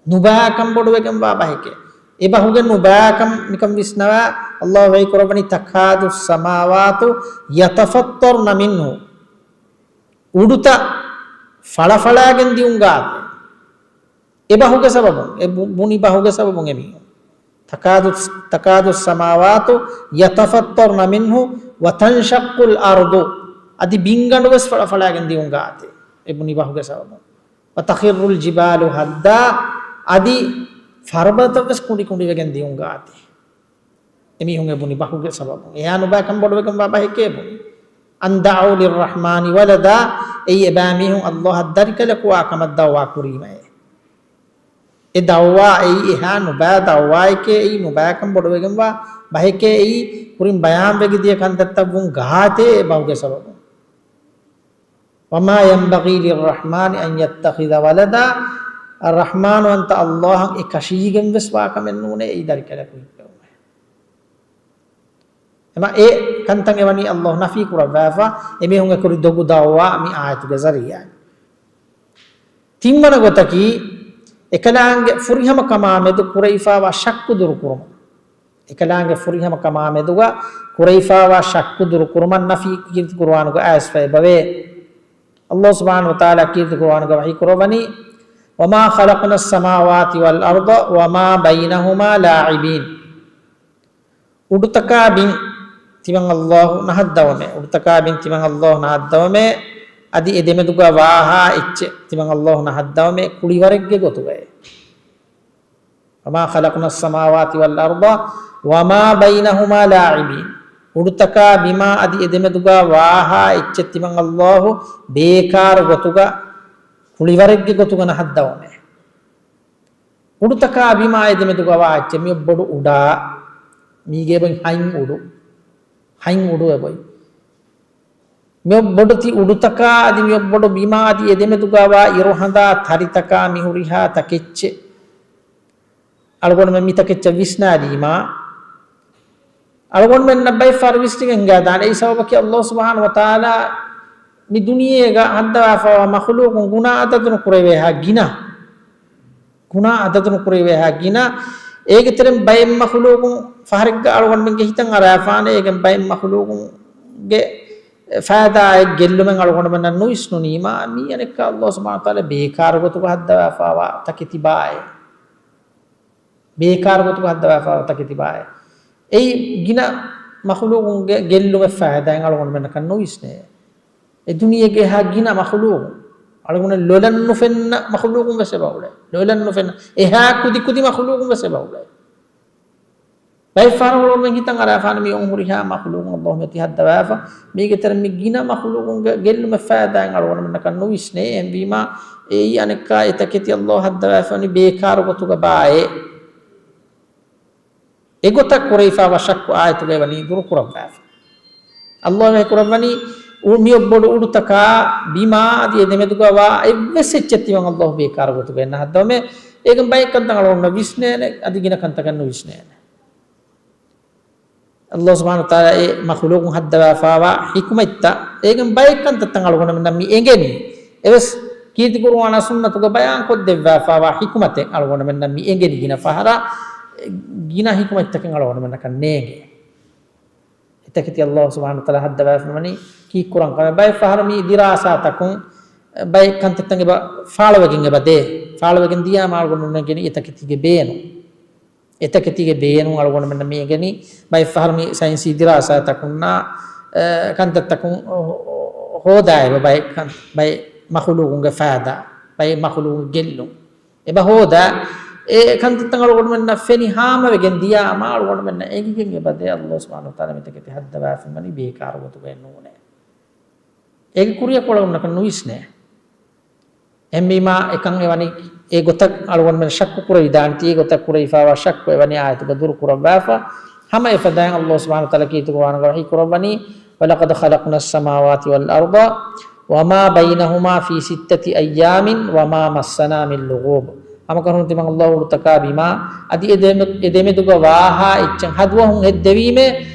ނުބައިކަން ބޮޑުވެގެންވާ ބަހެކޭ. އެބަހުގެ ނުބައިކަން މިކަން ވިސްނަވާ، އައްލާހު ވަޙީ ކުރައްވަނީ، "تَكَادُ السَّمَاوَاتُ يَتَفَطَّرْنَ مِنْهُ." އުޑުތައް ފަޅަފަޅާގެން ދިއުން ގާތެ. އެ ބަހުގެ ސަބަބުން، އެ ބު-، ބުނި ބަހުގެ ސަބަބުން އެމީހުން. "تَكَادُ، تَكَادُ السَّمَاوَاتُ يَتَفَطَّرْنَ مِنْهُ وَتَنشَقُّ الْأَرْضُ." އަދި ބިންގަނޑު ވެސް ފަޅަފަޅާގެން ދިއުން ގާތެ. އެ ބުނި ބަހުގެ ސަބަބުން. "وَتَخِرُّ الْجِبَالُ هَدًّا." އަދި ފަރުބަދަތައް ވެސް ކުނޑި ކުނޑިވެގެން ދިއުން ގާތެ. އެމީހުން އެ ބުނި ބަހުގެ ސަބަބުން. އެޔާ ނުބައިކަން ބޮޑުވެގެންވާ ބަހެކޭ ބުނި. "أَن دَعَوْا لِلرَّحْمَٰنِ وَلَدًا." އެއީ އެބައިމީހުން އައްލާހަށް ދަރިކަލަކުވާ ކަމަށް ދައުވާ ކުރީމައޭ. އެ ދައުވާ އެއީ އެހާ ނުބައި ދައުވާއެކޭ، އެއީ ނުބައިކަން ބޮޑުވެގެންވާ ބަހެކޭ، އެއީ ކުރިން ބަޔާންވެގެ ދިޔަ ކަންތައްތައް ވުން ގާތޭ އެ ބަހުގެ ސަބަބުން. "وَمَا يَنبَغِي لِلرَّحْمَٰنِ أَن يَتَّخِذَ وَلَدًا." އައް ރަޙްމާނުވަންތަ އައްލާހަށް އެ ކަށީގެން ވެސް ވާ ކަމެއް ނޫނޭ އެއީ ދަރިކަލަކު ހިއްޕެވުމެއް. އެމަ އެ ކަންތައް އެވަނީ އައްލާހު ނަފީ ކުރައްވާފަ، އެމީހުން އެކުރި ދޮގު ދައުވާ މި އާޔަތުގެ ޒަރީއާއިން. ތިންވަނަ ގޮތަކީ، އެކަލާނގެ ފުރިހަމަ ކަމާ މެދު ކުރެވިފާވާ ޝައްކު ދުރުކުރުމަށް. އެކަލާނގެ ފުރިހަމަ ކަމާ މެދުގަ ކުރެވިފާވާ ޝައްކު ދުރުކުރުމަށް ނަފީ ކީރިތި ޤުރުއާނުގަ އައިސްފައި ބަވޭ. އައްލާހު ސުބްޙާނަހު ވަތަޢާލާ ކީރިތި ޤުރުއާނުގަ ވަޙީ ކުރައްވަނީ، "وَمَا خَلَقْنَا السَّمَاوَاتِ وَالْأَرْضَ وَمَا بَيْنَهُمَا لَاعِبِينَ." އުޑުތަކާ ބިން ތިމަން އައްލާހު ނަހައްދަވަމޭ. އުޑުތަކާ ބިން ތިމަން އައްލާހު ނަހައްދަވަމޭ. އަދި އެ ދެމެދުގަ ވާހާ އެއްޗެއް ތިމަން އައްލާހު ނަހައްދަވަމޭ ކުޅިވަރެއްގެ ގޮތުގައޭ. "وَمَا خَلَقْنَا السَّمَاوَاتِ وَالْأَرْضَ وَمَا بَيْنَهُمَا لَاعِبِينَ." އުޑުތަކާ ބިމާ އަދި އެ ދެމެދުގަ ވާހާ އެއްޗެއް ތިމަން އައްލާހު ބޭކާރު ގޮތުގަ ކުޅިވަރެއްގެ ގޮތުގަ ނަހައްދަވަމޭ. އުޑުތަކާ ބިމާ އެ ދެމެދުގަ ވާ އެއްޗެއް މިއޮއްބޮޑު އުޑާ، މީގެ އެބޮތް ހަތް އުޑު، ހަތް އުޑު އެބޮތް. މިއޮއްބޮޑު ތި އުޑުތަކާ އަދި މިއޮއްބޮޑު ބިމާ އަދި އެ ދެމެދުގަ ވާ އިރުހަނދާ ތަރިތަކާ މިހުރިހާ ތަކެއްޗެއް. އަޅުގަނޑުމެން މިތަކެއްޗަށް ވިސްނާލީމާ، އަޅުގަނޑުމެންނަށް ބައެއް ފަހަރު ވިސްނިގެން ހިނގާދާނެ. އެއީ ސަބަބަކީ އައްލާހު ސުބްޙާނަހު ވަތަޢާލާ މި ދުނިޔޭގަ ހައްދަވާފައިވާ މަޚުލޫޤުން ގުނާ އަދަދުނުކުރެވޭހާ ގިނަ، ގުނާ އަދަދުނުކުރެވޭހާ ގިނަ. އޭގެ ތެރެއިން ބައެއް މަޚުލޫޤުން ފަހަރެއްގަ އަޅުގަނޑުމެންގެ ހިތަށް އަރާފާނެ، އޭގެން ބައެއް މަޚުލޫޤުންގެ ފައިދާއެއް ގެއްލުމެއް އަޅުގަނޑުމެންނަށް ނުވިސްނުނީމާ، މީ އަނެއްކާ އައްލާހު ސުބްޙާނަހު ވަތަޢާލާ ބޭކާރު ގޮތުގަ ހައްދަވާފައިވާ ތަކެތި ބާއޭ. ބޭކާރު ގޮތުގަ ހައްދަވާފައިވާ ތަކެތި ބާއޭ. އެއީ ގިނަ މަޚުލޫޤުންގެ ގެއްލުމެއް ފައިދާއެއް އަޅުގަނޑުމެންނަކަށް ނުވިސްނޭ. އެ ދުނިޔޭގެ އެހާ ގިނަ މަޚުލޫޤުން، އަޅުގަނޑަށް ލޮލަށް ނުފެންނަ މަޚުލޫޤުން ވެސް އެބަ އުޅޭ. ލޮލަށް ނުފެންނަ އެހާ ކުދި ކުދި މަޚުލޫޤުން ވެސް އެބަ އުޅޭ. ބައެއް ފަހަރަށް އަޅުގަނޑުމެން ހިތަށް އަރާފާނެ މި އޮންހުރިހާ މަޚުލޫގުން އައްލާހު މިއޮތީ ހައްދަވާފަ. މީގެ ތެރެއިން މި ގިނަ މަޚުލޫގުންގެ ގެއްލުމެއް ފައިދާއެއް އަޅުގަނޑުމެންނަކަށް ނުވިސްނޭ. އެހެންވީމާ އެއީ އަނެއްކާ އެތަކެތި އައްލާހު ހައްދަވާފަ ވަނީ ބޭކާރު ގޮތުގަ ބާއޭ. އެގޮތަށް ކުރެވިފާވާ ޝައްކު އާޔަތުގައި ވަނީ ދުރުކުރައްވާފަ. އައްލާހު ވަޙީ ކުރައްވަނީ އު-، މިއޮއް ބޮޑު އުޑުތަކާ ބިމާ އަދި އެ ދެމެދުގަ ވާ އެއްވެސް އެއްޗެއް ތިމަން އައްލާހު ބޭކާރު ގޮތުގައި ނަހައްދަވަމޭ. އޭގެން ބައެއް ކަންތައް އަޅުގަނޑު ވިސްނޭނެ، އަދި ގިނަ ކަންތަކަށް ނުވިސްނޭނެ. އައްލާހު ސުބްޙާނަހު ވަތަޢާލާ އެ މަޚުލޫގުން ހައްދަވާފާވާ ޙިކުމަތްތައް، އޭގެން ބައެއް ކަންތައްތައް އަޅުގަނޑުމެންނަށް މި އެނގެނީ. އެވެސް ކީރިތި ޤުރުއާނާ ސުންނަތުގަ ބަޔާން ކޮށްދެއްވާފާވާ ޙިކުމަތެއް އަޅުގަނޑުމެންނަށް މި އެނގެނީ ގިނަ ފަހަރަށް، ގިނަ ޙިކުމަތްތަކެއް އަޅުގަނޑުމެންނަކަށް ނޭނގެ. އެތަކެތި އައްލާހު ސުބްޙާނަހު ވަތަޢާލާ ހައްދަވާފަ ވަނީ ކީއްކުރަން ކަމެއް. ބައެއް ފަހަރު މި ދިރާސާތަކުން ބައެއް ކަންތައްތައް އެބަ ފާޅުވެގެން އެބަ ދޭ. ފާޅުވެގެން ދިޔާމަ އަޅުގަނޑުމެން އެނގެނީ އެތަކެތީގެ ބޭނުން. އެތަކެތީގެ ބޭނުން އަޅުގަނޑުމެންނަށް މި އެނގެނީ ބައެއް ފަހަރު މި ސައިންސީ ދިރާސާތަކުންނާ، އެ، ކަންތައްތަކުން ހޯ-، ހޯ-، ހޯދާ އެބަ ބައެއް ކަން-، ބައެއް މަޚުލޫގުންގެ ފައިދާ، ބައެއް މަޚުލޫގު ގެއްލުން އެބަ ހޯދާ. އެ ކަންތައްތައް އަޅުގަނޑުމެންނަށް ފެނި ހާމަވެގެން ދިޔާމަ އަޅުގަނޑުމެންނަށް އެނގިގެން އެބަ ދޭ އައްލާހު ސުބްޙާނަހު ވަތަޢާލާ މިތަކެތި ހައްދަވާފަ ވަނީ ބޭކާރު ގޮތުގައެއް ނޫނޭ. އޭގެ ކުރިއަކު އަޅުގަނޑަކަށް ނުވިސްނޭ. އެހެންވީމާ އެކަން އެވަނީ އެ ގޮތަށް އަޅުގަނޑުމެން ޝައްކު ކުރެވިދާނެތީ، އެ ގޮތަށް ކުރެވިފާވާ ޝައްކު އެވަނީ އާޔަތުގަ ދުރު ކުރައްވާފަ. ހަމަ އެފަދައިން އައްލާހު ސުބްޙާނަހު ވަތަޢާލާ ކީރިތި ޤުރުއާނުގަ ވަޙީ ކުރައްވަނީ، وَلَقَدْ خَلَقْنَا السَّمَاوَاتِ وَالْأَرْضَ وَمَا بَيْنَهُمَا فِي سِتَّةِ أَيَّامٍ وَمَا مَسَّنَا مِنْ لُغُوبٍ. ހަމަކަށަވަރުން ތިމަން އައްލާހު އުޑުތަކާ ބިމާ އަދި އެ ދެމެ-، އެ ދެމެދުގަ ވާހާ އެއްޗެއް ހަ ދުވަހުން ހެއްދެވީމޭ.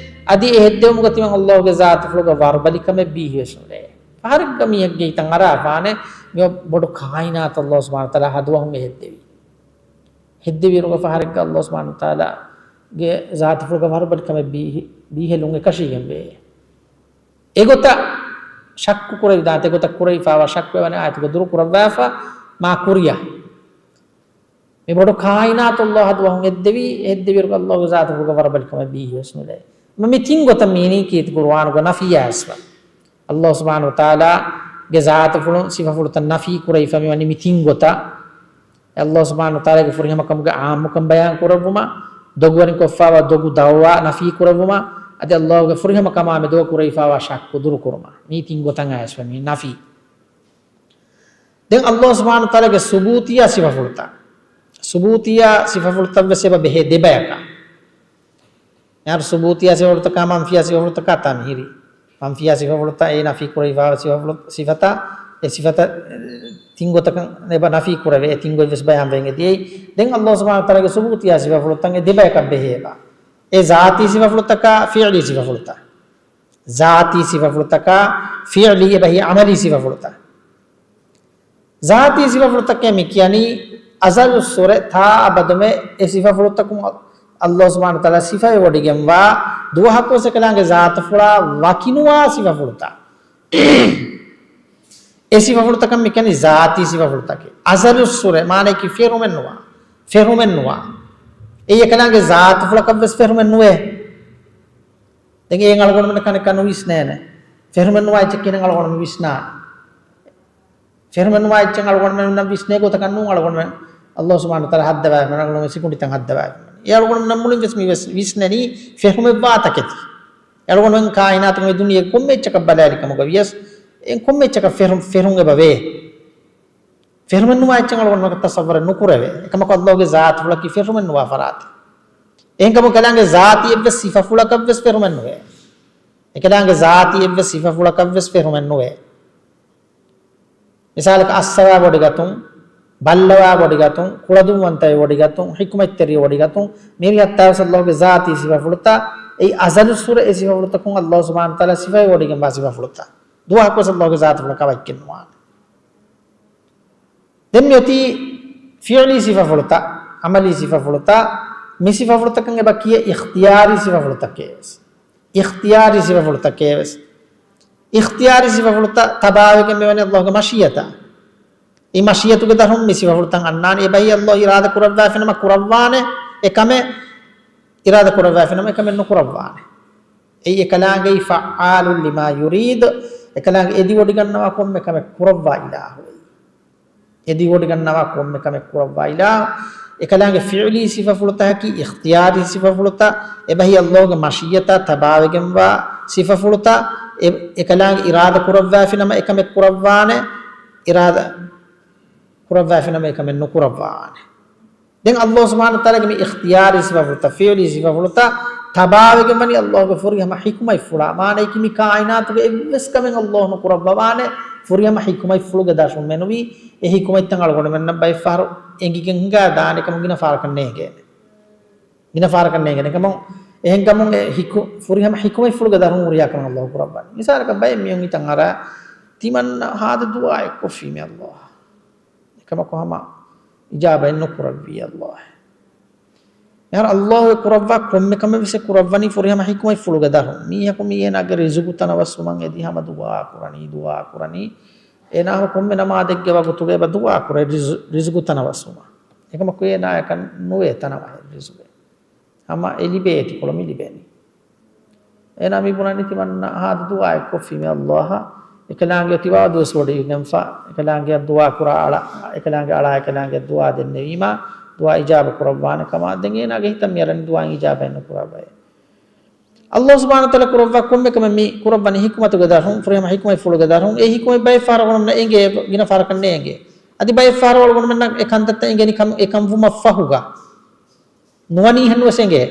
އަދި އެ ހެއްދެވުމުގަ ތިމަން އައްލާހުގެ ޒާތުފުޅުގަ ވަރުބަލިކަމެއް ބީހިވެސް ނުލޭ. ފަހަރެއްގަ މީހެއްގެ ހިތަށް އަރާފާނެ މި ބޮޑު ކާއިނާތު އައްލާހު ސުބްޙާނަހު ވަތަޢާލާ ހަ ދުވަހުން އެ ހެއްދެވީ. ހެއްދެވިއިރުގަ ފަހަރެއްގަ އައްލާހު ސުބްޙާނަހު ވަތަޢާލާގެ ޒާތުފުޅުގަ ވަރުބަލިކަމެއް ބީހި-، ބީހެލުން އެކަށީގެންވޭ. އެގޮތަށް ޝައްކު ކުރެވިދާނެތީ، އެގޮތަށް ކުރެވިފާވާ ޝައްކު އެވަނީ އާޔަތުގަ ދުރު ކުރައްވާފަ މާ ކުރިއަށް. މި ބޮޑު ކާއިނާތު އައްލާހު ހަ ދުވަހުން ހެއްދެވީ، ހެއްދެވިއިރުގަ އައްލާހުގެ ޒާތުފުޅުގަ ވަރުބަލިކަމެއް ބީހިވެސް ނުލޭ. މި ތިން ގޮތަށް މީނީ ކީރިތި ޤުރުއާނުގަ ނަފީ އައިސްފަ. އައްލާހު ސުބްޙާނަހު ވަތަޢާލާގެ ޒާތުފުޅުން ސިފަފުޅުތައް ނަފީ ކުރެވިފަ މިވަނީ މި ތިން ގޮތަށް. އައްލާހު ސުބްޙާނަހު ވަތަޢާލާގެ ފުރިހަމަކަމުގެ ޢާއްމުކަން ބަޔާން ކުރެއްވުމަށް، ދޮގުވެރިން ކޮށްފާވާ ދޮގު ދަޢުވާ ނަފީ ކުރެއްވުމަށް، އަދި އައްލާހުގެ ފުރިހަމަކަމާ މެދުގަ ކުރެވިފާވާ ޝައްކު ދުރުކުރުމަށް. މީ ތިން ގޮތަށް އައިސްފަ މި ނަފީ. ދެން އައްލާހު ސުބްޙާނަހު ވަތަޢާލާގެ ސުބޫތީއާ ސިފަފުޅުތައް. ސުބޫތީއާ ސިފަފުޅުތައް ވެސް އެބަ ބެހޭ ދެބަޔަކަށް. އެހާރު ސުބޫތީއާ ސިފަފުޅުތަކާ މަންފީއާ ސިފަފުޅުތަކާ ތަން ހިރި. މަންފީއާ ސިފަފުޅުތައް އެ ނަފީ ކުރެވިފާވާ ސިފަފުޅު، ސިފަތައް، އެ ސިފަތައް ތިން ގޮތަކަށް އެބަ ނަފީ ކުރެވޭ. އެ ތިން ގޮތް ވެސް ބަޔާން ވެގެން އެދިޔައީ. ދެން އައްލާހު ސުބްޙާނަހު ވަތަޢާލާގެ ސުބޫތީއާ ސިފަފުޅުތައް އެ ދެބަޔަކަށް ބެހޭ އެބަ. އެ ޒާތީ ސިފަފުޅުތަކާ ފިޢުލީ ސިފަފުޅުތައް. ޒާތީ ސިފަފުޅުތަކާ ފިޢުލީ އެބަހީ ޢަމަލީ ސިފަފުޅުތައް. ޒާތީ ސިފަފުޅުތަކޭ މި ކިޔަނީ އަޒަލުއްސުރެ ތާ އަބަދުމެ އެ ސިފަފުޅުތަކުން އައްލާހު ސުބްޙާނަހު ވަތަޢާލާ ސިފަވެވޮޑިގެންވާ ދުވަހަކުވެސް އެކަލާނގެ ޒާތުފުޅާ ވަކިނުވާ ސިފަފުޅުތައް. އެ ސިފަފުޅުތަކަށް މި ކިޔަނީ ޒާތީ ސިފަފުޅުތަކޭ. އަޒަލުއްސުރެ މާނައަކީ ފެރުމެއްނުވާ. ފެރުމެއްނުވާ. އެއީ އެކަލާނގެ ޒާތުފުޅަކަށްވެސް ފެރުމެއްނުވޭ. ދެން އެއިން އަޅުގަނޑުމެން ކަނެއްކަ ނުވިސްނޭނެ. ފެރުމެއްނުވާ އެއްޗެއް ކިހިނެއް އަޅުގަނޑު ވިސްނާނެ. ފެރުމެއްނުވާ އެއްޗެއް އަޅުގަނޑުމެންނަށް ވިސްނޭ ގޮތަކަށް ނޫން އަޅުގަނޑުމެން އައްލާހު ސުބްޙާނަހު ވަތަޢާލާ ހައްދަވާފަ މި އަޅުގަނޑުމެން ސިކުނޑިތައް ހައްދަވާފަ މި. އެ އަޅުގަނޑުމެންނަށް މުޅިން ވެސް މި ވެސް ވިސްނެނީ ފެރުމެއްވާ ތަކެތި. އެ އަޅުގަނޑުމެން ކާއިނާތުގެ މި ދުނިޔޭގެ ކޮންމެ އެއްޗަކަށް ބަލާލި ކަމުގަ ވިޔަސް އެ ކޮންމެ އެއްޗަކަށް ފެރު-، ފެރުން އެބަ ވޭ. ފެރުމެއްނުވާ އެއްޗެއް އަޅުގަނޑުމެން ތަޞައްވަރެއް ނުކުރެވޭ. އެކަމަކު އައްލާހުގެ ޒާތުފުޅަކީ ފެރުމެއްނުވާ ފަރާތެއް. އެހެންކަމުން އެކަލާނގެ ޒާތީ އެއްވެސް ސިފަފުޅަކަށްވެސް ފެރުމެއްނުވޭ. އެކަލާނގެ ޒާތީ އެއްވެސް ސިފަފުޅަކަށްވެސް ފެރުމެއްނުވޭ. މިސާލަކަށް އައްސަވާ ބޮޑިގަތުން، ބައްލަވާ ބޮޑިގަތުން، ކުޅަދުންވަންތަވެ ބޮޑިގަތުން، ޙިކުމަތްތެރި ބޮޑިގަތުން، މިރިހައްތާވެސް އައްލާހުގެ ޒާތީ ސިފަފުޅުތައް، އެއީ އަޒަލުއްސުރެ އެ ސިފަފުޅުތަކުން އައްލާހު ސުބްޙާނަހު ވަތަޢާލާ ސިފަވެވޮޑިގެންވާ ސިފަފުޅުތައް. ދުވަހަކުވެސް އައްލާހުގެ ޒާތުފުޅަކާ ވަކިކެއްނުވާނެ. ދެން މިއޮތީ ފިޢުލީ ސިފަފުޅުތައް، ޢަމަލީ ސިފަފުޅުތައް، މި ސިފަފުޅުތަކަށް އެބަ ކިޔޭ އިޚްތިޔާރީ ސިފަފުޅުތަކޭވެސް. އިޚްތިޔާރީ ސިފަފުޅުތަކޭވެސް. އިޚްތިޔާރީ ސިފަފުޅުތައް ތަބާވެގެން މިވަނީ އައްލާހުގެ މަޝީއަތަށް. އެ މަޝީއަތުގެ ދަށުން މި ސިފަފުޅުތައް އަންނާނެ. އެބަހީ އައްލާހު އިރާދަ ކުރައްވާފިނަމަ ކުރައްވާނެ އެކަމެއް، އިރާދަ ކުރައްވާފިނަމަ އެކަމެއް ނުކުރައްވާނެ. އެއީ އެކަލާނގެއީ ފައްޢާލު ލިމާ ޔުރީދު، އެކަލާނގެ އެދިވޮޑިގަންނަވާ ކޮންމެ ކަމެއް ކުރައްވާ އިލާހު. އެދިވޮޑިގަންނަވާ ކޮންމެ ކަމެއް ކުރައްވާ އިލާހު. އެކަލާނގެ ފިޢުލީ ސިފަފުޅުތަކަކީ އިޚްތިޔާރީ ސިފަފުޅުތައް، އެބަހީ ﷲގެ މަޝިއްޔަތާ ތަބާވެގެންވާ ސިފަފުޅުތައް، އެ، އެކަލާނގެ އިރާދަ ކުރައްވާފިނަމަ އެކަމެއް ކުރައްވާނެ، އިރާދަ ކުރައްވާފިނަމަ އެކަމެއް ނުކުރައްވާނެ. ދެން ﷲ ސުބްޙާނަހޫ ވަތަޢާލާގެ މި އިޚްތިޔާރީ ސިފަފުޅުތައް، ފިޢުލީ ސިފަފުޅުތައް ތަބާވެގެން ވަނީ ﷲގެ ފުރިހަމަ ޙިކުމަތްފުޅާ. މާނަޔަކީ މި ކާއިނާތުގެ އެއްވެސް ކަމެއް ﷲ ނުކުރައްވަވާނެ، ފުރިހަމަ ޙިކުމަތްފުޅުގެ ދަށުން މެނުވީ. އެ ޙިކުމަތްތައް އަޅުގަނޑުމެންނަށް ބައެއްފަހަރު އެނގިގެން ހިނގާ ދާނެ ކަމަށް ގިނަ ފާރަކަށް ނޭނގޭނެ. ގިނަ ފާރަކަށް ނޭނގޭނެ ކަމުން، އެހެންކަމުން އެ ހިކު-، ފުރިހަމަ ޙިކުމަތްފުޅުގެ ދަށުން ހުރިހާ ކަމެއް ﷲ ކުރައްވަނީ. މިސާލަކަށް ބައެއް މީހުން ހިތަށް އަރާ، ތިމަންނަ ހާދަ ދުޢާއެއް ކޮށްފީމޭ ﷲ. އެކަމަކު ހަމަ އިޖާބައެއް ނުކުރައްވީ ﷲ. މިހާރު ﷲ އެ ކުރައްވާ ކޮންމެ ކަމެއް ވެސް އެ ކުރައްވަނީ ފުރިހަމަ ޙިކުމަތްފުޅުގެ ދަށުން. މީހަކު މީ އޭނާގެ ރިޒުގު ތަނަވަސްވުމަށް އެދި ހަމަ ދުޢާ ކުރަނީ، ދުޢާ ކުރަނީ. އޭނާ ހަމަ ކޮންމެ ނަމާދެއްގެ ވަގުތުގަ އެބަ ދުޢާ ކުރޭ ރިޒު-، ރިޒުގު ތަނަވަސްވުމަށް. އެކަމަކު އޭނާއަކަށް ނުވޭ ތަނަވަހެއް ރިޒުގެ. ހަމަ އެ ލިބޭ އޭތިކޮޅު މި ލިބެނީ. އޭނާ މި ބުނަނީ ތިމަންނަ ހާދަ ދުޢާއެއް ކޮށްފީމޭ ﷲ. އެކަލާނގެ އޮތީ ވަޢުދުވެސް ވޮޑިގެންފަ. އެކަލާނގެއަށް ދުޢާ ކުރާ އަޅާ، އެކަލާނގެ އަޅާ އެކަލާނގެ ދުޢާ ދެންނެވީމާ، ދުޢާ އިޖާބަ ކުރައްވާނެ ކަމަށް. ދެން އޭނާގެ ހިތަށް މިއަރަނީ ދުޢާ އިޖާބައެއް ނުކުރައްވައޭ. ﷲ ސުބްޙާނަހޫ ވަތަޢާލާ ކުރައްވާ ކޮންމެ ކަމެއް މި ކުރައްވަނީ ޙިކުމަތުގެ ދަށުން، ފުރިހަމަ ޙިކުމަތްފުޅުގެ ދަށުން. އެ ޙިކުމަތް ބައެއް ފަހަރަށް އަޅުގަނޑުމެންނަށް އެނގޭ، ގިނަ ފަހަރަކަށް ނޭނގޭ. އަދި ބައެއް ފަހަރަށް އަޅުގަނޑުމެންނަށް އެ ކަންތައްތައް އެނގެނީ ކަމު-، އެ ކަންވުމަށް ފަހުގަ. ނުވަނީހެން ވެސް އެނގޭ.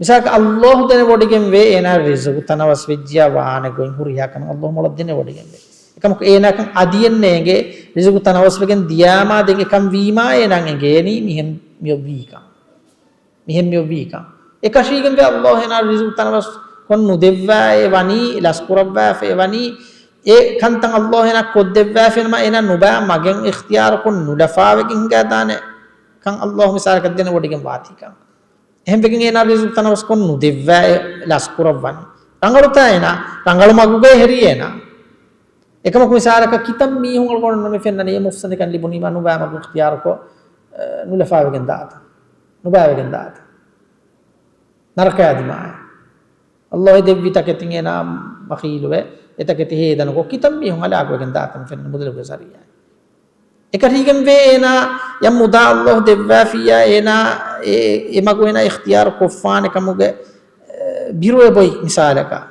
މިސާލަކަށް ﷲ ދެނެވޮޑިގެންވޭ އޭނާ ރިޒުގު ތަނަވަސް ވެއްޖިޔާ ވާނެ ގޮތް ހުރިހާ ކަމެއް ﷲ މޮޅަށް ދެނެވޮޑިގެންވޭ. އެކަމަކު އޭނާކަން އަދިއެއް ނޭނގޭ، ރިޒުގު ތަނަވަސްވެގެން ދިޔާމާ ދެން އެކަން ވީމާ އޭނާ އެނގޭނީ މިހެން މިއޮއްވީކަން. މިހެން މިއޮއްވީކަން. އެކަށީގެންވޭ ﷲ އޭނާ ރިޒުގު ތަނަވަސް ކޮށް ނުދެއްވާ އެ ވަނީ، ލަސްކުރައްވާފަ އެ ވަނީ، އެ ކަންތައް ﷲ އޭނާ ކޮށްދެއްވާފިނަމަ އޭނާ ނުބައި މަގެއް އިޚްތިޔާރުކޮށް ނުލަފާވެގެން ހިނގާދާނެ ކަން ﷲ މިސާލަކަށް ދެނެވޮޑިގެން ވާތީކަން. އެހެންވެގެން އޭނާ ރިޒުގު ތަނަވަސްކޮށް ނުދެއްވާ އެ ލަސްކުރައްވަނީ. ރަނގަޅުތާ އޭނާ، ރަނގަޅު މަގުގައި ހެރީ އޭނާ. އެކަމަކު މިސާލަކަށް ކިތައް މީހުން އަޅުގަނޑު ނުމި ފެންނަނީ އެ މުފްސަނދިކަން ލިބުނީމާ ނުބައި މަގު އިޚްތިޔާރުކޮށް، އެ، ނުލަފާވެގެން ދާތަ؟ ނުބައިވެގެން ދާތަ؟ ނަރަކަޔާ ދިމާއެއް. ﷲ ދެއްވި ތަކެތިން އޭނާ ބަޚީލުވެ، އެ ތަކެތި ހޭދަނުކޮށް، ކިތައް މީހުން ހަލާކުވެގެން ދާތަން ފެންނަ މުދަލުގެ ޒަރީއާ. އެކަށީގެންވޭ އޭނާ އެ މުދާ ﷲ ދެއްވާފިއްޔާ އޭނާ އެ، އެ މަގު އޭނާ އިޚްތިޔާރު ކޮށްފާނެ ކަމުގެ، އެ، ބިރުވެ ބޮތް މިސާލަކަށް.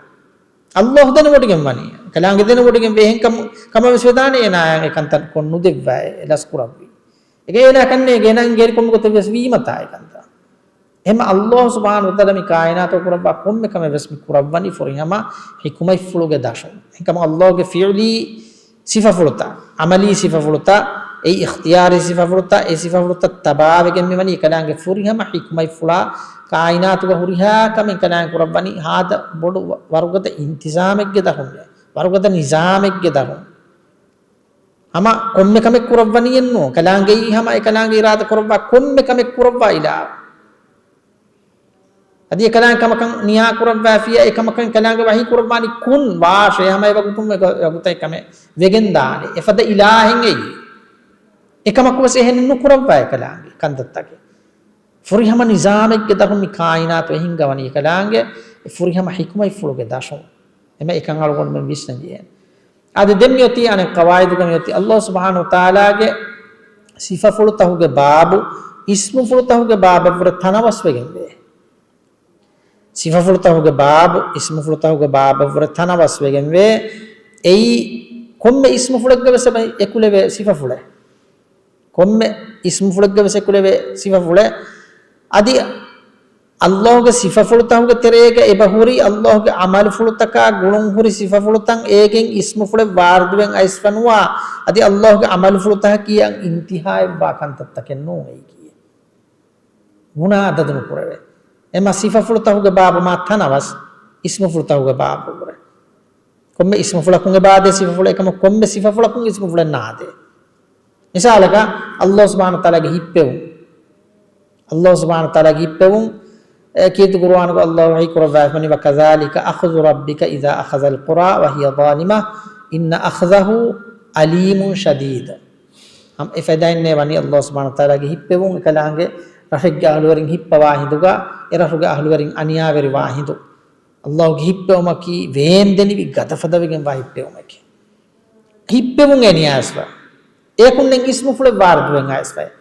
ﷲ ދެނެވޮޑިގެން ވަނީ. ކަލާނގެ ދެނެވޮޑިގެން ވޭ އެހެން ކަމު-، ކަމަށް ވެސް ވެދާނެ އޭނާ އެ ކަންތައް ކޮށް ނުދެއްވާ އެ ލަސްކުރައްވީ. އެގެ އޭނާ ކަންނޭ ގޭނަން ގޭރި ކޮންމެ ގޮތެއް ވެސް ވީމަތާ އެ ކަންތައް. އެހެން ﷲ ސުބްޙާނަހޫ ވަތަޢާލާ މި ކާއިނާތު ކުރައްވާ ކޮންމެ ކަމެއް ވެސް މި ކުރައްވަނީ ފުރިހަމަ ޙިކުމަތްފުޅުގެ ދަށުން. އެހެންކަމުން ﷲގެ ފިޢުލީ ސިފަފުޅުތައް، ޢަމަލީ ސިފަފުޅުތައް، އެއީ އިޚްތިޔާރީ ސިފަފުޅުތައް، އެ ސިފަފުޅުތައް ތަބާވެގެން މިވަނީ އެކަލާނގެ ފުރިހަމަ ޙިކުމަތްފުޅާ. ކާއިނާތުގަ ހުރިހާ ކަމެއް އެކަލާނގެ ކުރައްވަނީ ހާދަ ބޮޑު ވަ-، ވަރުގަދަ އިންތިޒާމެއްގެ ދަށުން، ވަރުގަދަ ނިޒާމެއްގެ ދަށުން. ހަމަ ކޮންމެ ކަމެއް ކުރައްވަނީއެއްނޫން. ކަލާނގެއީ ހަމަ އެކަލާނގެ އިރާދަ ކުރައްވާ ކޮންމެ ކަމެއް ކުރައްވާ އިލާހު. އަދި އެކަލާނގެ ކަމަކަށް ނިޔާ ކުރައްވާފިއްޔާ އެކަމަކަށް އެކަލާނގެ ވަޙީ ކުރައްވާނީ ކުން ވާށޭ ހަމަ އެވަގުތުން އެ ވަގުތަށް އެކަމެއް ވެގެންދާނެ. އެފަދަ އިލާހެއް އެއީ. އެކަމަކުވެސް އެހެނެއް ނުކުރައްވާ އެކަލާނގެ ކަންތައްތަކެއް. ފުރިހަމަ ނިޒާމެއްގެ ދަށުން މި ކާއިނާތު އެ ހިންގަވަނީ އެކަލާނގެ އެ ފުރިހަމަ ޙިކުމަތްފުޅުގެ ދަށުން. އެމަ އެކަން އަޅުގަނޑުމެން ވިސްނަން ޖެހޭނެ. އަދި ދެން މިއޮތީ އަނެއް ޤަވާއިދުގަ މިއޮތީ ﷲ ސުބްޙާނަހޫ ވަތަޢާލާގެ ސިފަފުޅުތަކުގެ ބާބު، އިސްމުފުޅުތަކުގެ ބާބަށްވުރެ ތަނަވަސްވެގެންވޭ. ސިފަފުޅުތަކުގެ ބާބު، އިސްމުފުޅުތަކުގެ ބާބަށްވުރެ ތަނަވަސްވެގެންވޭ. އެއީ ކޮންމެ އިސްމުފުޅެއްގަ ވެސް އެބަ އެކުލެވޭ ސިފަފުޅެއް. ކޮންމެ އިސްމުފުޅެއްގަ ވެސް އެކުލެވޭ ސިފަފުޅެއް. އަދި ﷲގެ ސިފަފުޅުތަކުގެ ތެރޭގަ އެބަހުރި، ﷲގެ ޢަމަލުފުޅުތަކާ ގުޅުންހުރި ސިފަފުޅުތައް އޭގެން އިސްމުފުޅެއް ވާރިދުވެން އައިސްފަ ނުވާ، އަދި ﷲގެ ޢަމަލުފުޅުތަކަކީ އަށް އިންތިހާއެއްވާ ކަންތައްތަކެއް ނޫން އެއީކީ. ގުނާ އަދަދު ނުކުރެވޭ. އެމަ ސިފަފުޅުތަކުގެ ބާބު މާ ތަނަވަސް، އިސްމުފުޅުތަކުގެ ބާބަށްވުރެ. ކޮންމެ އިސްމުފުޅަކުން އެބަ އާދޭ ސިފަފުޅެއް އެކަމަކު ކޮންމެ ސިފަފުޅަކުން އިސްމުފުޅެއް ނާދޭ. މިސާލަކަށް، ﷲ ސުބްޙާނަހޫ ވަތަޢާލާގެ ހިއްޕެވުން. ﷲ ސުބްޙާނަހޫ ވަތަޢާލާގެ ހިއްޕެވުން، އެ ކީރިތި ޤުރުއާނުގަ ﷲ ވަޙީ ކުރައްވާފަ ވަނީ، وَكَذَٰلِكَ أَخْذُ رَبِّكَ إِذَا أَخَذَ الْقُرَىٰ وَهِيَ ظَالِمَةٌ إِنَّ أَخْذَهُ أَلِيمٌ شَدِيدٌ. ހަމަ އެ ފައިދާއެއްނެއް ވަނީ ﷲ ސުބްޙާނަހޫ ވަތަޢާލާގެ ހިއްޕެވުން، އެކަލާނގެ ރަށެއްގެ އަހުލުވެރިން ހިއްޕަވާ ހިނދުގަ، އެ ރަށުގެ އަހުލުވެރިން އަނިޔާވެރިވާ ހިނދު. ﷲގެ ހިއްޕެވުމަކީ ވޭންދެނިވި ގަދަފަދަވެގެންވާ ހިއްޕެވުމެކޭ. ހިއްޕެވުން އެ ނިޔާސްފަ. އޭކުންނެއް އިސްމުފުޅެއް ވާރިދުވެން އައިސްފައި.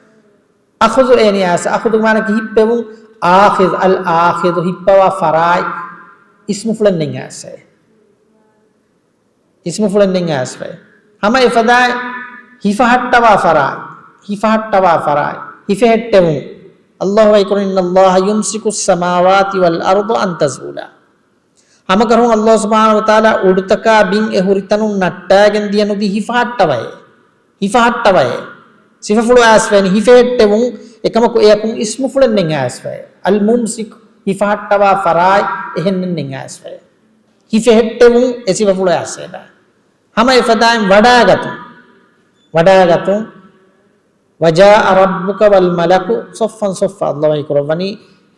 އަޚުޒު އޭނި އައިސް، އަޚުޒު މާނަކީ ހިއްޕެވުން، އާޚިޒް، އަލް އާޚިޒު، ހިއްޕަވާ ފަރާތް، އިސްމުފުޅެއް ނެތް އައިސްފައި. އިސްމުފުޅެއް ނެތް އައިސްފައި. ހަމަ އެފަދައިން ހިފަހައްޓަވާ ފަރާތް، ހިފަހައްޓަވާ ފަރާތް، ހިފެހެއްޓެވުން. އައްލާހު ވަޙީކުރަނީ، إِنَّ اللَّهَ يُمْسِكُ السَّمَاوَاتِ وَالْأَرْضَ أَنْ تَزُولَا. ހަމަކަށަވަރުން އައްލާހު ސުބްޙާނަހު ވަތަޢާލާ އުޑުތަކާ ބިން އެ ހުރިތަނުން ނައްޓާގެން ދިޔަ ނުދީ ހިފަހައްޓަވައޭ. ހިފަހައްޓަވައޭ. ސިފަފުޅު އައިސްފައިން ހިފެހެއްޓެވުން، އެކަމަކު އެއަކުން އިސްމުފުޅެއް ނެތް އައިސްފައޭ. އަލް މުމްސިކު، ހިފަހައްޓަވާ ފަރާތް އެހެންނެއް ނެތް އައިސްފައޭ. ހިފެހެއްޓެވުން އެ ސިފަފުޅު އައިސްފައޭ. ހަމަ އެފަދައިން ވަޑާގަތުން. ވަޑާގަތުން. وَجَاءَ رَبُّكَ وَالْمَلَكُ صَفًّا صَفًّا. އައްލާހު ވަޙީކުރައްވަނީ،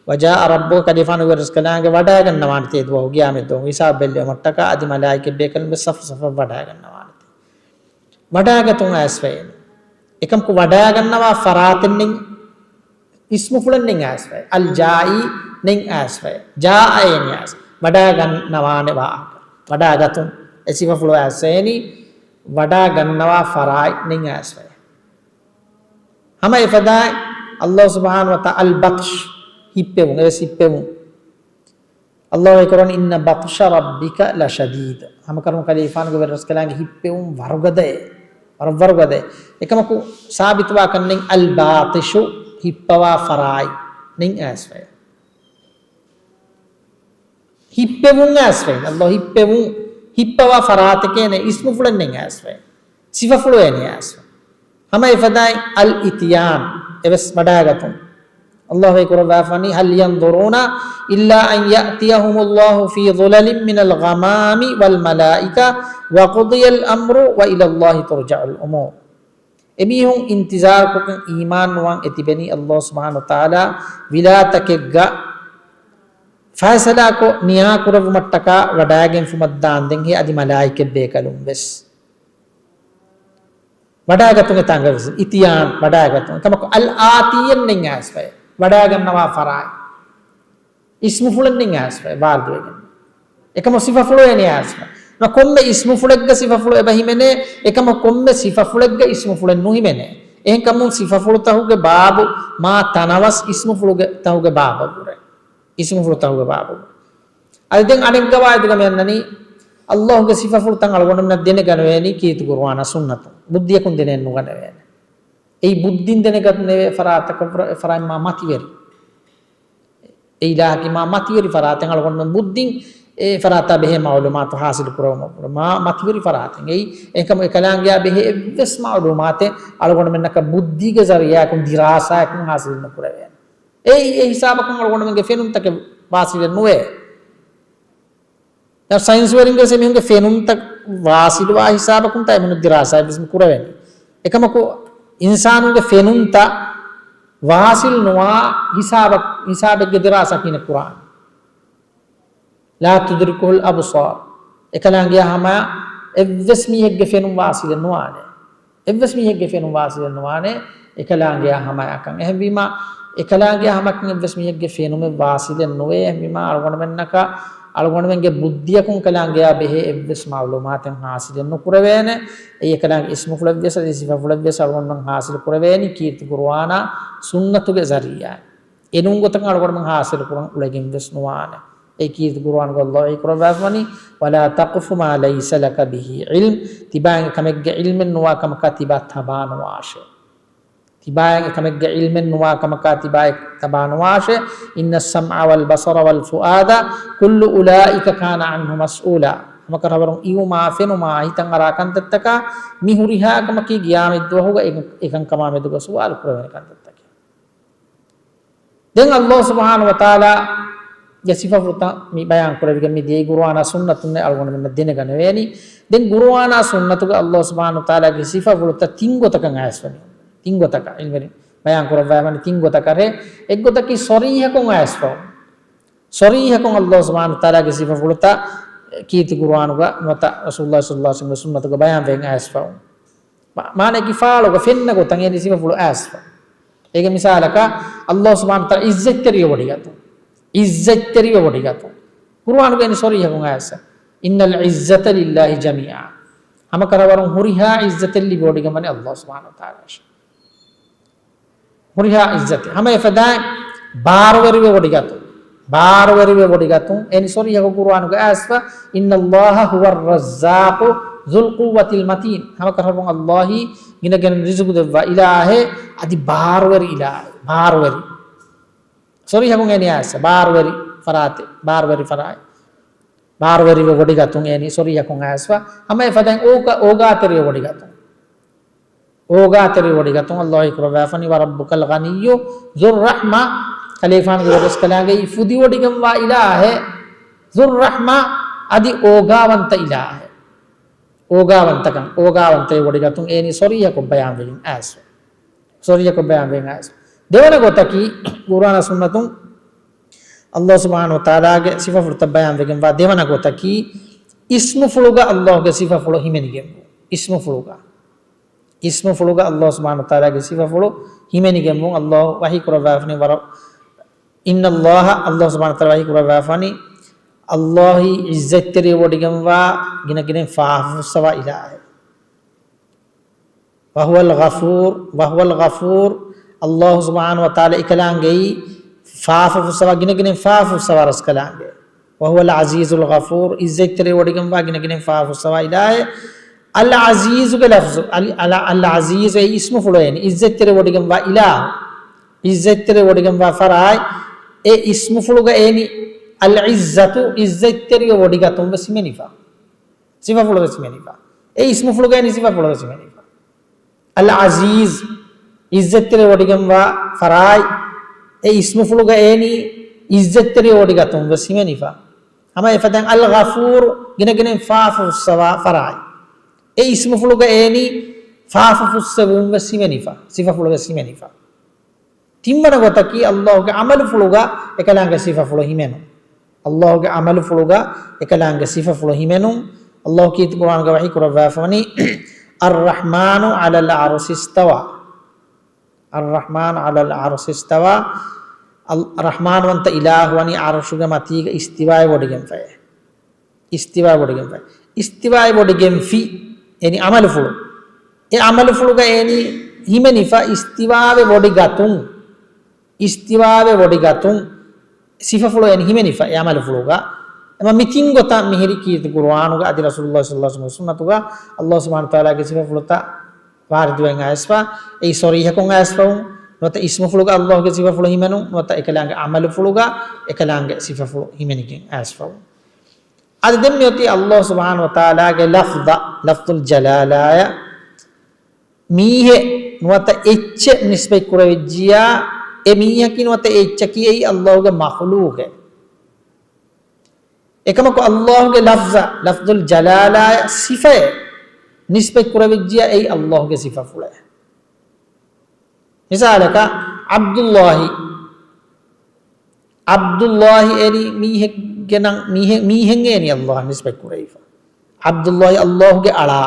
وَجَاءَ رَبُّكَ، ކަލޭގެފާނުގެ ވެރިރަސްކަލާނގެ ވަޑާގަންނަވާނެތީ ދުވަހު ޤިޔާމަތްދުވަހު ހިސާބު ބެއްލެވުމަށްޓަކާ އަދި މަލާއިކަތް ބޭކަލުން ވެސް ސަފު ސަފަށް ވަޑާގަންނަވާނެތީ. ވަޑާގަތުން އައިސްފައި. އެކަމަކު ވަޑާގަންނަވާ ފަރާތެއް ނެތް، އިސްމުފުޅެއް ނެތް އައިސްފައި. އަލް ޖާއީ ނެތް އައިސްފައި. ޖާއަ އޭނި އައިސް. ވަޑާގަންނަވާނެ ވާހަކަ. ވަޑާގަތުން އެ ސިފަފުޅު އައިސްފައި. ވަޑާގަންނަވާ ފަރާތް ނެތް އައިސްފައި. ހަމަ އެފަދައިން އައްލާހު ސުބްޙާނަހު ވަތަޢާލާ އަލް ބަޠްޝް، ހިއްޕެވުން، އެވެސް ހިއްޕެވުން. އައްލާހު ވަޙީކުރަނީ، إِنَّ بَطْشَ رَبِّكَ لَشَدِيدٌ. ހަމަކަށަވަރުން ކަލޭގެފާނުގެ ވެރިރަސްކަލާނގެ ހިއްޕެވުން ވަރުގަދައޭ. ވަރަށް ވަރުގަދައޭ. އެކަމަކު ސާބިތުވާކަން ނެތް، އަލް ބާޠިޝު، ހިއްޕަވާ ފަރާތް ނެތް އައިސްފައި. ހިއްޕެވުން އައިސްފައި. އައްލާހު ހިއްޕެވުން، ހިއްޕަވާ ފަރާތެކޭ ނެތް، އިސްމުފުޅެއް ނެތް އައިސްފައި. ސިފަފުޅު އޭނި އައިސްފަ. ހަމަ އެފަދައިން އަލް އިތިޔާން އެވެސް ވަޑާގަތުން. އައްލާހު ވަޙީކުރައްވާފަނީ، هَلْ يَنْظُرُونَ إِلَّا أَنْ يَأْتِيَهُمُ اللَّهُ فِي ظُلَلٍ مِنَ الْغَمَامِ وَالْمَلَائِكَةُ وَقُضِيَ الْأَمْرُ وَإِلَى اللَّهِ تُرْجَعُ الْأُمُورُ. އެމީހުން އިންތިޒާރުކޮށްގެން އީމާން ނުވާން އެ ތިބެނީ އައްލާހު ސުބްޙާނަހު ވަތަޢާލާ ވިލާތަކެއްގަ ފައިސަލާކޮށް ނިޔާކުރެއްވުމަށްޓަކާ ވަޑާގެންފުމަށްދާންދެން ހޭ އަދި މަލާއިކަތް ބޭކަލުން ވެސް. ވަޑާގަތުން އެތާނގަ ވެސް އިތިޔާން ވަޑާގަތުން. އެކަމަކު އަލް އާތީއެއް ނެތް އައިސްފައި. ވަޑާގަންނަވާ ފަރާތް. އިސްމުފުޅެއް ނެތް އައިސްފައި. ވާދުވެގެން. އެކަމަ ސިފަފުޅު އޭނި އައިސްފަ. ކޮންމެ އިސްމުފުޅެއްގަ ސިފަފުޅު އެބަ ހިމެނޭ، އެކަމަ ކޮންމެ ސިފަފުޅެއްގަ އިސްމުފުޅެއް ނުހިމެނޭ. އެހެންކަމުން ސިފަފުޅުތަހުގެ ބާބު މާ ތަނަވަސް އިސްމުފުޅުގެ ތަހުގެ ބާބަށްވުރެ. އިސްމުފުޅު ތަހުގެ ބާބު. އަދި ދެން އަނެއްގަވާއިދުގަ މިއަންނަނީ، އައްލާހުގެ ސިފަފުޅުތައް އަޅުގަނޑުމެންނަށް ދެނެގަނެވޭނީ ކީރިތި ޤުރުއާނާ ސުންނަތުން. ބުއްދިއަކުން ދެނެއެއް ނުގަނެވޭނެ. އެއީ ބުއްދިން ދެނެގަނެވޭ ފަރާތަކަށް ވުރެ އެ ފަރާތް މާ މަތިވެރި. އެ އިލާހަކީ މާ މަތިވެރި ފަރާތެއް، އަޅުގަނޑުމެން ބުއްދިން އެ ފަރާތާ ބެހޭ މަޢުލޫމާތު ޙާޞިލު ކުރެވުމަށް މާ މަތިވެރި ފަރާތެއް. އެއީ، އެކަމު އެކަލާނގެޔާ ބެހޭ އެއްވެސް މަޢުލޫމާތެއް އަޅުގަނޑުމެންނަކަށް ބުއްދީގެ ޒަރީޢާއަކުން ދިރާސާއަކުން ޙާޞިލު ނުކުރެވޭނެ. އެއީ، އެ ހިސާބަކުން އަޅުގަނޑުމެންގެ ފެނުންތަކެއް ވާސިލެއް ނުވޭ. ދެން ސައިންސްވެރިންގެ ވެސް އެމީހުންގެ ފެނުންތައް ވާސިލުވާ ހިސާބަކުން ތާ އެމީހުން ދިރާސާއެއް ވެސް މި ކުރެވެނީ. އެކަމަކު، އިންސާނުންގެ ފެނުންތައް ވާސިލް ނުވާ ހިސާބަށް، ހިސާބެއްގެ ދިރާސާ ކިހިނެއް ކުރާނީ؟ لا تدركه الأبصار. އެކަލާނގެޔާ ހަމަ އެއްވެސް މީހެއްގެ ފެނުން ވާސިލެއް ނުވާނެ. އެއްވެސް މީހެއްގެ ފެނުން ވާސިލެއް ނުވާނެ، އެކަލާނގެޔާ ހަމައަކަށް. އެހެންވީމާ، އެކަލާނގެޔާ ހަމައަކަށް އެއްވެސް މީހެއްގެ ފެނުމެއް ވާސިލެއް ނުވޭ. އެހެންވީމާ، އަޅުގަނޑުމެންނަކަށް، އަޅުގަނޑުމެންގެ ބުއްދިއަކުން އެކަލާނގެޔާ ބެހޭ އެއްވެސް މަޢުލޫމާތެއް ޙާޞިލެއް ނުކުރެވޭނެ. އެއީ އެކަލާނގެ އިސްމުފުޅެއްވިޔަސް އަދި ސިފަފުޅެއްވިޔަސް އަޅުގަނޑުމެން ޙާޞިލު ކުރެވޭނީ ކީރިތި ޤުރުއާނާ ސުންނަތުގެ ޒަރީޢާއިން. އެނޫން ގޮތަކަށް އަޅުގަނޑުމެން ޙާޞިލު ކުރަން އުޅެގެން ވެސް ނުވާނެ. އެ ކީރިތި ޤުރުއާނުގަ އައްލާހު ވަޙީ ކުރައްވާފަވަނީ، وَلَا تَقْفُ مَا لَيْسَ لَكَ بِهِ عِلْمٌ. ތިބާއިން އެކަމެއްގެ ޢިލްމެއް ނުވާ ކަމަކާ ތިބާ ތަބާނުވާށޭ. ތިބާއިން އެކަމެއްގެ ޢިލްމެއް ނުވާ ކަމަކާ ތިބާ ތަބާނުވާށޭ. إِنَّ السَّمْعَ وَالْبَصَرَ وَالْفُؤَادَ كُلُّ أُولَٰئِكَ كَانَ عَنْهُ مَسْئُولًا. ހަމަކަށަވަރުން އިވުމާ، ފެނުމާ، ހިތަށް އަރާ ކަންތައްތަކާ މި ހުރިހާ ކަމަކީ ޤިޔާމަތްދުވަހުގަ އެ، އެކަންކަމާ މެދުގަ ސުވާލު ކުރެވޭނެ ކަންތައްތަކެއް. ދެން އައްލާހު ސުބްޙާނަހު ވަތަޢާލާގެ ސިފަފުޅުތައް މި ބަޔާން ކުރެވިގެން މި ދިޔައީ ޤުރުއާނާ ސުންނަތުންނޭ އަޅުގަނޑުމެންނަށް ދެނެގަނެވޭނީ. ދެން ޤުރުއާނާ ސުންނަތުގަ އައްލާހު ސުބްޙާނަހު ވަތަޢާލާގެ ސިފަފުޅުތައް ތިން ގޮތަކަށް އައިސްފަވޭ. ތިން ގޮތަކަށް ޢިލްމުވެރިން ބަޔާން ކުރައްވައިވަނީ ތިން ގޮތަކަށޭ. އެއްގޮތަކީ ޞަރީޙަކޮށް އައިސްފަވުން. ޞަރީޙަކޮށް އައްލާހު ސުބްޙާނަހު ވަތަޢާލާގެ ސިފަފުޅުތައް ކީރިތި ޤުރުއާނުގަ ނުވަތަ ރަސޫލުﷲ ޞައްލަﷲ ޢަލައިހި ވަސައްލަމްގެ ސުންނަތުގަ ބަޔާންވެގެން އައިސްފަވުން. މާ-، މާނައަކީ ފާޅުގަ ފެންނަ ގޮތަށް އެ ސިފަފުޅު އައިސްފަ. އޭގެ މިސާލަކަށް، އައްލާހު ސުބްޙާނަހު ވަތަޢާލާ ޢިއްޒަތްތެރިވެ ވޮޑިގަތުން. ޢިއްޒަތްތެރިވެ ވޮޑިގަތުން. ޤުރުއާނުގައި ޞަރީޙަކޮށް އައިސްފަ. إِنَّ الْعِزَّةَ لِلَّهِ جَمِيعًا. ހަމަކަށަވަރުން ހުރިހާ ޢިއްޒަތެއް ލިބިވޮޑިގަންވަނީ އައްލާހު ސުބްޙާނަހު ވަތަޢާލާއަށް. ހުރިހާ އިއްޒަތެއް. ހަމަ އެފަދައިން ބާރުވެރިވެ ވޮޑިގަތުން. ބާރުވެރިވެ ވޮޑިގަތުން. އެނި ޞަރީޙަކޮށް ޤުރުއާނުގަ އައިސްފަ، إِنَّ اللَّهَ هُوَ الرَّزَّاقُ ذُو الْقُوَّةِ الْمَتِينُ. ހަމަކަށަވަރުން ﷲ ގިނަގިނަ ރިޒުޤު ދެއްވާ އިލާހެއް، އަދި ބާރުވެރި އިލާހެއް. ބާރުވެރި. ޞަރީޙަކޮށް އެނި އައިސް ބާރުވެރި ފަރާތެއް، ބާރުވެރި ފަރާތް. ބާރުވެރިވެ ވޮޑިގަތުން އެނި ޞަރީޙަކޮށް އައިސްފަ. ހަމަ އެފަދައިން އޯގާ، އޯގާތެރިވެ ވޮޑިގަތުން. އޯގާތެރިވެ ވޮޑިގަތުން ﷲ ވަޙީ ކުރައްވާފަނީ، وَرَبُّكَ الْغَنِيُّ ذُو الرَّحْمَةِ. ކަލޭގެފާނުގެ ވެރިރަސްކަލާނގެއީ ފުދިވޮޑިގެންވާ އިލާހެއް، ذُو الرَّحْمَةِ، އަދި އޯގާވަންތަ އިލާހެއް. އޯގާވަންތަކަން، އޯގާވަންތައެއް ވޮޑިގަތުން އެނި ޞަރީޙަކޮށް ބަޔާންވެގެން އައިސްފަ. ޞަރީޙަކޮށް ބަޔާންވެގެން އައިސްފަ. ދެވަނަ ގޮތަކީ، ޤުރުއާނާ ސުންނަތުން ﷲ ސުބްޙާނަހޫ ވަތަޢާލާގެ ސިފަފުޅުތައް ބަޔާންވެގެންވާ ދެވަނަ ގޮތަކީ، އިސްމުފުޅުގަ ﷲގެ ސިފަފުޅު ހިމެނިގެންވުން. އިސްމުފުޅުގަ. އިސްމުފުޅުގަ ﷲ ސުބްޙާނަހޫ ވަތަޢާލާގެ ސިފަފުޅު ހިމެނިގެންވުން. ﷲ ވަޙީ ކުރައްވާފަނީ، ވަރަ-، إِنَّ اللَّهَ، ﷲ ސުބްޙާނަހޫ ވަތަޢާލާ ވަޙީ ކުރައްވާފަނީ، ﷲ އިއްޒަތްތެރިވެ ވޮޑިގެންވާ ގިނަ ގިނައިން ފާފަ ފުއްސަވާ އިލާހެއް. وَهُوَ الْغَفُورُ، وَهُوَ الْغَفُورُ، ﷲ ސުބްޙާނަހޫ ވަތަޢާލާ އެކަލާނގެއީ ފާފަ ފުއްސަވާ، ގިނަ ގިނައިން ފާފަ ފުއްސަވާ ރަސްކަލާނގެ. وَهُوَ الْعَزِيزُ الْغَفُورُ، އިއްޒަތްތެރިވެ ވޮޑިގެންވާ ގިނަ ގިނައިން ފާފަ ފުއްސަވާ އިލާހެއް. އަލް ޢަޒީޒުގެ ލަފްޒު، އަލް، އަލް، އަލް ޢަޒީޒު އެއީ އިސްމުފުޅު އެނި، އިއްޒަތްތެރިވެ ވޮޑިގެންވާ އިލާހު. އިއްޒަތްތެރިވެ ވޮޑިގެންވާ ފަރާތް، އެ އިސްމުފުޅުގަ އެނި އަލް ޢިއްޒަތު، އިއްޒަތްތެރިވެ ވޮޑިގަތުން ވެސް ހިމެނިފަ. ސިފަފުޅު ވެސް ހިމެނިފަ. އެ އިސްމުފުޅުގަ އެނި ސިފަފުޅު ވެސް ހިމެނިފަ. އަލް ޢަޒީޒް، އިއްޒަތްތެރިވެ ވޮޑިގެންވާ ފަރާތް، އެ އިސްމުފުޅުގަ އެނި އިއްޒަތްތެރިވެ ވޮޑިގަތުން ވެސް ހިމެނިފަ. ހަމަ އެފަދައިން އަލް ޣަފޫރު، ގިނަ ގިނައިން ފާފަ ފުއްސަވާ ފަރާތް. އެ އިސްމުފުޅުގަ އެނި ފާފަ ފުއްސެވުން ވެސް ހިމެނިފަ. ސިފަފުޅު ވެސް ހިމެނިފަ. ތިންވަނަ ގޮތަކީ، ﷲގެ ޢަމަލުފުޅުގަ އެކަލާނގެ ސިފަފުޅު ހިމެނުން. ﷲގެ ޢަމަލުފުޅުގަ އެކަލާނގެ ސިފަފުޅު ހިމެނުން. ﷲ ކީރިތި ޤުރުއާނުގަ ވަޙީ ކުރައްވާފަވަނީ، الرحمن على العرش استوى. الرحمن على العرش استوى. އަލް، ރަޙްމާންވަންތަ އިލާހު ވަނީ ޢަރުޝުގެ މަތީގަ އިސްތިވާއެއް ވޮޑިގެންފައޭ. އިސްތިވާއެއް ވޮޑިގެންފައި. އިސްތިވާއެއް ވޮޑިގެންފި، އެނި ޢަމަލުފުޅު. އެ ޢަމަލުފުޅުގަ އެނި ހިމެނިފަ އިސްތިވާވެ ވޮޑިގަތުން. އިސްތިވާވެ ވޮޑިގަތުން. ސިފަފުޅު އެނި ހިމެނިފަ އެ ޢަމަލުފުޅުގަ. އެމަ މި ތިން ގޮތަށް މިހިރި ކީރިތި ޤުރުއާނުގަ އަދި ރަސޫލުﷲ ޞައްލަﷲ ޢަލައިހި ވަސައްލަމަ ސުންނަތުގަ ﷲ ސުބްޙާނަހޫ ވަތަޢާލާގެ ސިފަފުޅުތައް ވާރިދުވެގެން އައިސްފަ، އެއީ ޞަރީޙަކޮށް އައިސްފަވުން، ނުވަތަ އިސްމުފުޅުގަ ﷲގެ ސިފަފުޅު ހިމެނުން، ނުވަތަ އެކަލާނގެ ޢަމަލުފުޅުގަ އެކަލާނގެ ސިފަފުޅު ހިމެނިގެން އައިސްފަވުން. އަދި ދެން މިއޮތީ ﷲ ސުބްޙާނަހޫ ވަތަޢާލާގެ ލަފްޒަށް، ލަފްޒުލް ޖަލާލާއަށް މީހެއް ނުވަތަ އެއްޗެއް ނިސްބަތް ކުރެވިއްޖިޔާ، އެ މީހަކީ ނުވަތަ އެ އެއްޗަކީ އެއީ ﷲގެ މަޚުލޫޤެއް. އެކަމަކު ﷲގެ ލަފްޒަށް، ލަފްޒުލް ޖަލާލާއަށް ސިފައެއް ނިސްބަތް ކުރެވިއްޖިޔާ، އެއީ ﷲގެ ސިފަފުޅެއް. މިސާލަކަށް، ޢަބްދުﷲ، ޢަބްދުﷲ އެނި މީހެއްގެ ނަން، މީހެއް، މީހެއް އެނި ﷲއަށް ނިސްބަތް ކުރެވިފަ. ޢަބްދުﷲ ﷲގެ އަޅާ،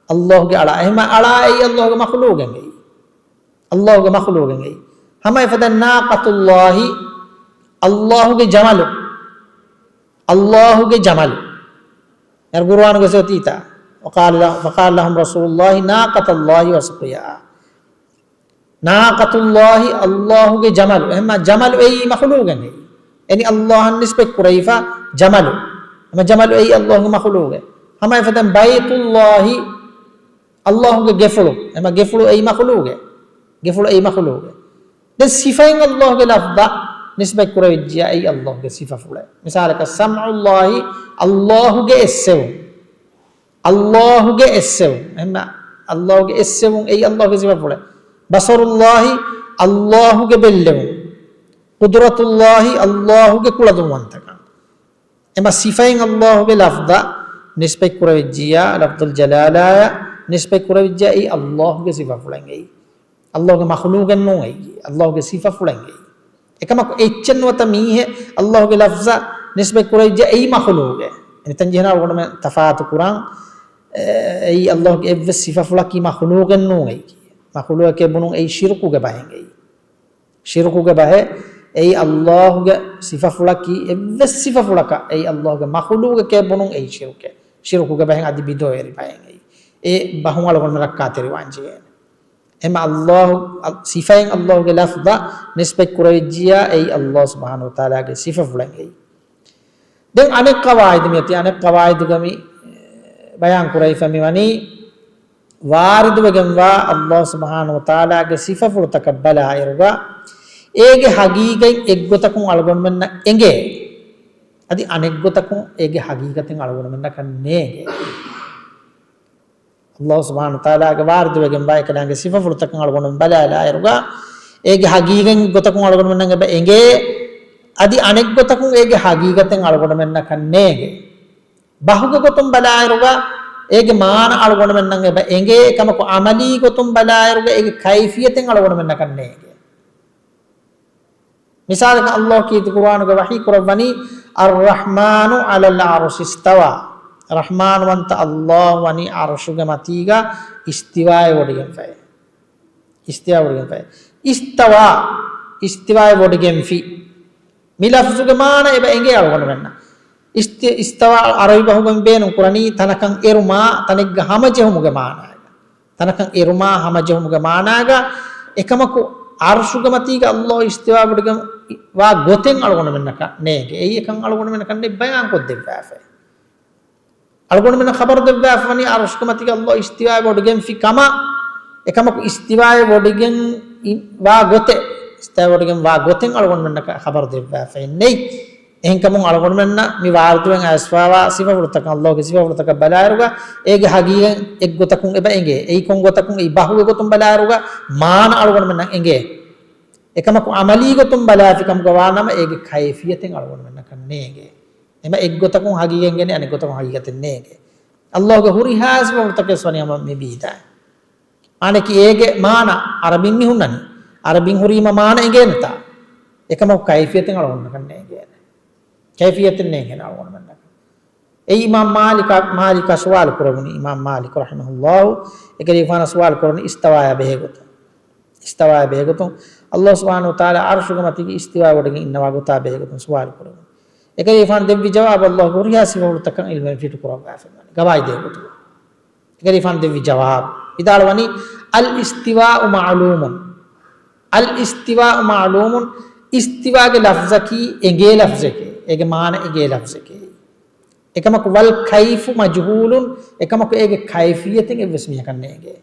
ﷲގެ އަޅާ. އެހެންމަ އަޅާ އެއީ ﷲގެ މަޚުލޫޤެއް އެއީ. ﷲގެ މަޚުލޫޤެއް އެއީ. ހަމަ އެފަދަ ناقة الله، ﷲގެ ޖަމަލު. ﷲގެ ޖަމަލު. އޭރު ޤުރުއާނުގަ ސިފަތީތަ. وقال له، وقال لهم رسول الله ناقة الله وسقياها. ناقة الله، ﷲގެ ޖަމަލު. އެހެންމަ ޖަމަލު އެއީ މަޚުލޫޤެއް އެއީ. އެނި ﷲއަށް ނިސްބަތް ކުރެވިފަ ޖަމަލު. އެމަ ޖަމަލު އެއީ ﷲގެ މަޚުލޫޤެއް. ހަމަ އެފަދަ بيت الله، ﷲގެ ގެފުޅު. އެމަ ގެފުޅު އެއީ މަޚުލޫޤެއް. ގެފުޅު އެއީ މަޚުލޫޤެއް. ދެން ސިފައިން ﷲގެ ލަފްޒަށް ނިސްބަތް ކުރެވިއްޖިޔާ އެއީ ﷲގެ ސިފަފުޅެއް. މިސާލަކަށް سمع الله، ﷲގެ އެއްސެވުން. ﷲގެ އެއްސެވުން. އެހެންމަ ﷲގެ އެއްސެވުން އެއީ ﷲގެ ސިފަފުޅެއް. بصر الله، ﷲގެ ބެއްލެވުން. قدرة الله، ﷲގެ ކުޅަދުންވަންތަކަން. އެމަ ސިފައިން ﷲގެ ލަފްޒަށް ނިސްބަތް ކުރެވިއްޖިޔާ، ލަފްޒުލް ޖަލާލާއަށް ނިސްބަތް ކުރެވިއްޖިޔާ، އެއީ ﷲގެ ސިފަފުޅެއް އެއީ. ﷲގެ މަޚުލޫޤެއް ނޫން އެއީ. ﷲގެ ސިފަފުޅެއް އެއީ. އެކަމަކު އެއްޗެއް ނުވަތަ މީހެއް ﷲގެ ލަފްޒަށް ނިސްބަތް ކުރެވިއްޖެ އެއީ މަޚުލޫޤެއް. މިތަން ޖެހޭނެ އަޅުގަނޑުމެން ތަފާތު ކުރަން، އެ، އެއީ ﷲގެ އެއްވެސް ސިފަފުޅަކީ މަޚުލޫޤެއް ނޫން އެއީ. މަޚުލޫޤެކޭ ބުނުން އެއީ ޝިރުކުގެ ބަހެއް އެއީ. ޝިރުކުގެ ބަހެއް އެއީ ﷲގެ ސިފަފުޅަކީ އެއްވެސް ސިފަފުޅަކަށް އެއީ ﷲގެ މަޚުލޫޤެކޭ ބުނުން އެއީ ޝިރުކެއް. ޝިރުކުގެ ބަހެއް އަދި ބިދުޢަވެރި ބަހެއް އެއީ. އެ ބަހުން އަޅުގަނޑު ރައްކާތެރިވާން ޖެހޭނެ. އެމަ ﷲ، ސިފައިން ﷲގެ ލަފްޒަށް ނިސްބަތް ކުރެވިއްޖިޔާ، އެއީ ﷲ ސުބްޙާނަހޫ ވަތަޢާލާގެ ސިފަފުޅެއް އެއީ. ދެން އަނެއް ޤަވާޢިދު މިއޮތީ، އަނެއް ޤަވާޢިދުގަ މި ބަޔާން ކުރެވިފަ މިވަނީ، ވާރިދުވެގެންވާ ﷲ ސުބްޙާނަހޫ ވަތަޢާލާގެ ސިފަފުޅުތަކަށް ބަލާއިރުގަ، އޭގެ ހަގީގަތް އެއްގޮތަކުން އަޅުގަނޑުމެންނަށް އެނގޭ. އަދި އަނެއްގޮތަކުން އޭގެ ހަގީގަތެއް އަޅުގަނޑުމެންނަކަށް ނޭނގޭ. ﷲ ސުބްޙާނަހޫ ވަތަޢާލާގެ ވާރިދުވެގެންވާ އެކަލާނގެ ސިފަފުޅުތަކަށް އަޅުގަނޑުމެން ބަލާލާއިރުގަ، އޭގެ ހަގީގަތް އެއްގޮތަކުން އަޅުގަނޑުމެންނަށް އެބަ އެނގޭ. އަދި އަނެއްގޮތަކުން އޭގެ ހަގީގަތެއް އަޅުގަނޑުމެންނަކަށް ނޭނގޭ. ބަހުގެ ގޮތުން ބަލާއިރުގަ އޭގެ މާނަ އަޅުގަނޑުމެންނަށް އެބަ އެނގޭ، އެކަމަކު ޢަމަލީ ގޮތުން ބަލާއިރުގަ އޭގެ ކައިފިޔަތެއް އަޅުގަނޑުމެންނަކަށް ނޭނގޭ. މިސާލަކަށް ﷲ ކީރިތި ޤުރުއާނުގަ ވަޙީ ކުރައްވަނީ، "الرحمن على العرش استوى." ރަޙްމާން ވަންތަ ﷲ ވަނީ ޢަރުޝުގެ މަތީގަ އިސްތިވާއެއް ވޮޑިގެންފައި. އިސްތިވާ ވޮޑިގެންފައި. އިސްތަވާ، އިސްތިވާއެއް ވޮޑިގެންފި. މި ލަފްޒުގެ މާނަ އެބަ އެނގޭ އަޅުގަނޑުމެންނަށް. އިސްތި-، އިސްތަވާ ޢަރަބި ބަހުގަ މި ބޭނުން ކުރަނީ ތަނަކަށް އެރުމާ، ތަނެއްގަ ހަމަޖެހުމުގެ މާނައިގަ. ތަނަކަށް އެރުމާ ހަމަޖެހުމުގެ މާނާގަ، އެކަމަކު ޢަރުޝުގެ މަތީގަ ﷲ އިސްތިވާ ވޮޑިގެން ވާ ގޮތެއް އަޅުގަނޑުމެންނަކަށް ނޭނގެ. އެއީ އެކަން އަޅުގަނޑުމެންނަކަށް ނެތް ބަޔާން ކޮށްދެއްވާފައި. އަޅުގަނޑުމެންނަށް ޚަބަރު ދެއްވާފަ ވަނީ ޢަރުޝުގެ މަތީގަ ﷲ އިސްތިވާ ވޮޑިގެންފި ކަމަށް. އެކަމަކު އިސްތިވާއެއް ވޮޑިގެން ވާ ގޮތެއް، އިސްތިވާ ވޮޑިގެން ވާ ގޮތެއް އަޅުގަނޑުމެންނަކަށް ޚަބަރު ދެއްވާފައެއް ނެތް. އެހެންކަމުން އަޅުގަނޑުމެންނަށް މި ވާރިދުވެން އައިސްފާވާ ސިފަފުޅުތަކަށް، ﷲގެ ސިފަފުޅުތަކަށް ބަލާއިރުގަ، އޭގެ ހަގީގަތް އެއްގޮތަކުން އެބަ އެނގޭ. އެއީ ކޮން ގޮތަކުން؟ އެއީ ބަހުގެ ގޮތުން ބަލާއިރުގަ މާނަ އަޅުގަނޑުމެންނަށް އެނގޭ. އެކަމަކު ޢަމަލީ ގޮތުން ބަލާފިކަމުގަ ވާނަމަ، އޭގެ ކައިފިޔަތެއް އަޅުގަނޑުމެންނަކަށް ނޭނގޭ. އެމަ އެއްގޮތަކުން ހަގީގަތް އެނގޭ، އަނެއްގޮތަކުން ހަގީގަތެއް ނޭނގޭ. ﷲގެ ހުރިހާ ސިފަފުޅުތަކެއް ވަނީ ހަމަ މި ބީދާ. މާނައަކީ އޭގެ މާނަ ޢަރަބިން މި ހުންނަނީ. ޢަރަބިން ހުރީމަ މާނަ އެނގޭނެތާ. އެކަމަކު ކައިފިޔަތެއް އަޅުގަނޑުމެންނަކަށް ނޭނގޭނެ. ކައިފިޔަތެއް ނޭނގޭނެ އަޅުގަނޑުމެންނަކަށް. އެއީ އިމާމް މާލިކާ، މާލިކާ ސުވާލު ކުރެވުނީ، އިމާމް މާލިކު ރަޙިމަހުﷲ އެކަލޭގެފާނަށް ސުވާލު ކުރެވުނީ އިސްތަވާޔާ ބެހޭގޮތުން. އިސްތަވާޔާ ބެހޭގޮތުން ﷲ ސުބްޙާނަހޫ ވަތަޢާލާ ޢަރުޝުގެ މަތީގަ އިސްތިވާ ވޮޑިގެން އިންނަވާ ގޮތާ ބެހޭގޮތުން ސުވާލު ކުރެވުނީ. އެކަލޭގެފާނު ދެއްވި ޖަވާބު ﷲގެ ހުރިހާ ސިފަފުޅުތަކަށް ޢިލްމެއް ފިޓު ކުރައްވާފައި ވަނީ. ގަވާއިދޭ ގޮތުގަ. އެކަލޭގެފާނު ދެއްވި ޖަވާބު. ވިދާޅުވަނީ، الِاسْتِوَاءُ مَعْلُومٌ. الِاسْتِوَاءُ مَعْلُومٌ، އިސްތިވާގެ ލަފްޒަކީ އެނގޭ ލަފްޒެކޭ، އޭގެ މާނަ އެނގޭ ލަފްޒެކޭ. އެކަމަކު، وَالْكَيْفُ مَجْهُولٌ، އެކަމަކު އޭގެ ކައިފިޔަތެއް އެއްވެސް މީހަކަށް ނޭނގޭ.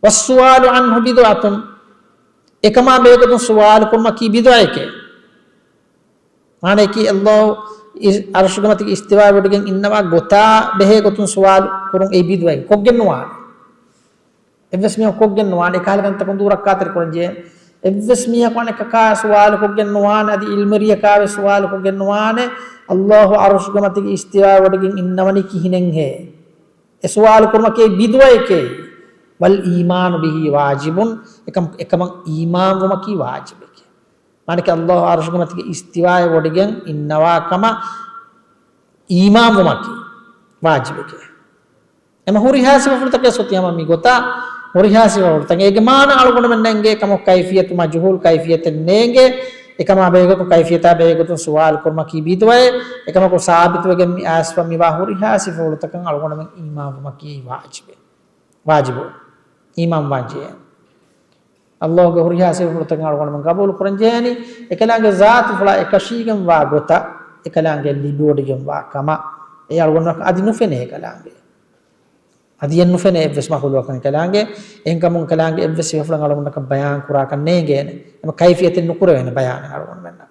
وَالسُّؤَالُ عَنْهُ بِدْعَةٌ، އެކަމާ ބެހޭގޮތުން ސުވާލު ކުރުމަކީ ބިދުޢައެކޭ. މާނައަކީ، ﷲ އި-، ޢަރުޝުގެ މަތީގަ އިސްތިވާ ވޮޑިގެން އިންނަވާ ގޮތާ ބެހޭގޮތުން ސުވާލު ކުރުން އެއީ ބިދުޢައެއް. ކޮށްގެން ނުވާނެ. އެއްވެސް މީހަކު ކޮށްގެން ނުވާނެ. އެކަހަލަ ކަންތަކުން ދޫރަށް ޚާތިރު ކުރަން ޖެހޭނެ. އެއްވެސް މީހަކު އަނެކަކާ ސުވާލު ކޮށްގެން ނުވާނެ. އަދި ޢިލްމުވެރިޔަކާވެސް ސުވާލު ކޮށްގެން ނުވާނެ، ﷲ ޢަރުޝުގެ މަތީގަ އިސްތިވާ ވޮޑިގެން އިންނަވަނީ ކިހިނެއްހޭ؟ އެ ސުވާލު ކުރުމަކީ ބިދުޢައެކޭ. وَالْإِيمَانُ بِهِ وَاجِبٌ، އެކަމަ-، އެކަމަށް އީމާންވުމަކީ ވާޖިބެކޭ. މާނައަކީ، ﷲ ޢަރުޝުގެ މަތީގަ އިސްތިވާއެއް ވޮޑިގެން އިންނަވާ ކަމަށް އީމާންވުމަކީ ވާޖިބެކޭ. އެމަ ހުރިހާ ސިފަފުޅުތަކެއް ސޮތީ ހަމަ މި ގޮތަށް، ހުރިހާ ސިފަފުޅުތަކެއް އޭގެ މާނަ އަޅުގަނޑުމެންނަށް އެނގޭ ކަމަކު، ކައިފިޔަތު މަޖުހޫލު، ކައިފިޔަތެއް ނޭނގޭ. އެކަމާ ބެހޭގޮތުން، ކައިފިޔަތާ ބެހޭގޮތުން ސުވާލު ކުރުމަކީ ބިދުޢައެއް. އެކަމަކު، ސާބިތުވެގެން މި އައިސްފަ މިވާ ހުރިހާ ސިފަފުޅުތަކަށް އަޅުގަނޑުމެން އީމާންވުމަކީ ވާޖިބެއް. ވާޖިބު. އީމާންވާން ޖެހޭނެ. ﷲގެ ހުރިހާ ސިފަފުޅުތަކަށް އަޅުގަނޑުމެން ގަބޫލު ކުރަން ޖެހޭނީ، އެކަލާނގެ ޒާތުފުޅާ އެކަށީގެންވާ ގޮތަށް، އެކަލާނގެ ލިބިވޮޑިގެންވާ ކަމަށް. އެ އަޅުގަނޑުމެން އަދި ނުފެނޭ އެކަލާނގެ. އަދި އެއްނުފެނޭ އެއްވެސް މަޚުލޫޤަކަށް އެކަލާނގެ. އެހެންކަމުން އެކަލާނގެ އެއްވެސް ސިފަފުޅެއް އަޅުގަނޑަކަށް ބަޔާން ކުރާކަށް ނޭނގޭނެ. އެމަ ކައިފިޔަތެއް ނުކުރެވޭނެ ބަޔާނެއް އަޅުގަނޑުމެންނަކަށް.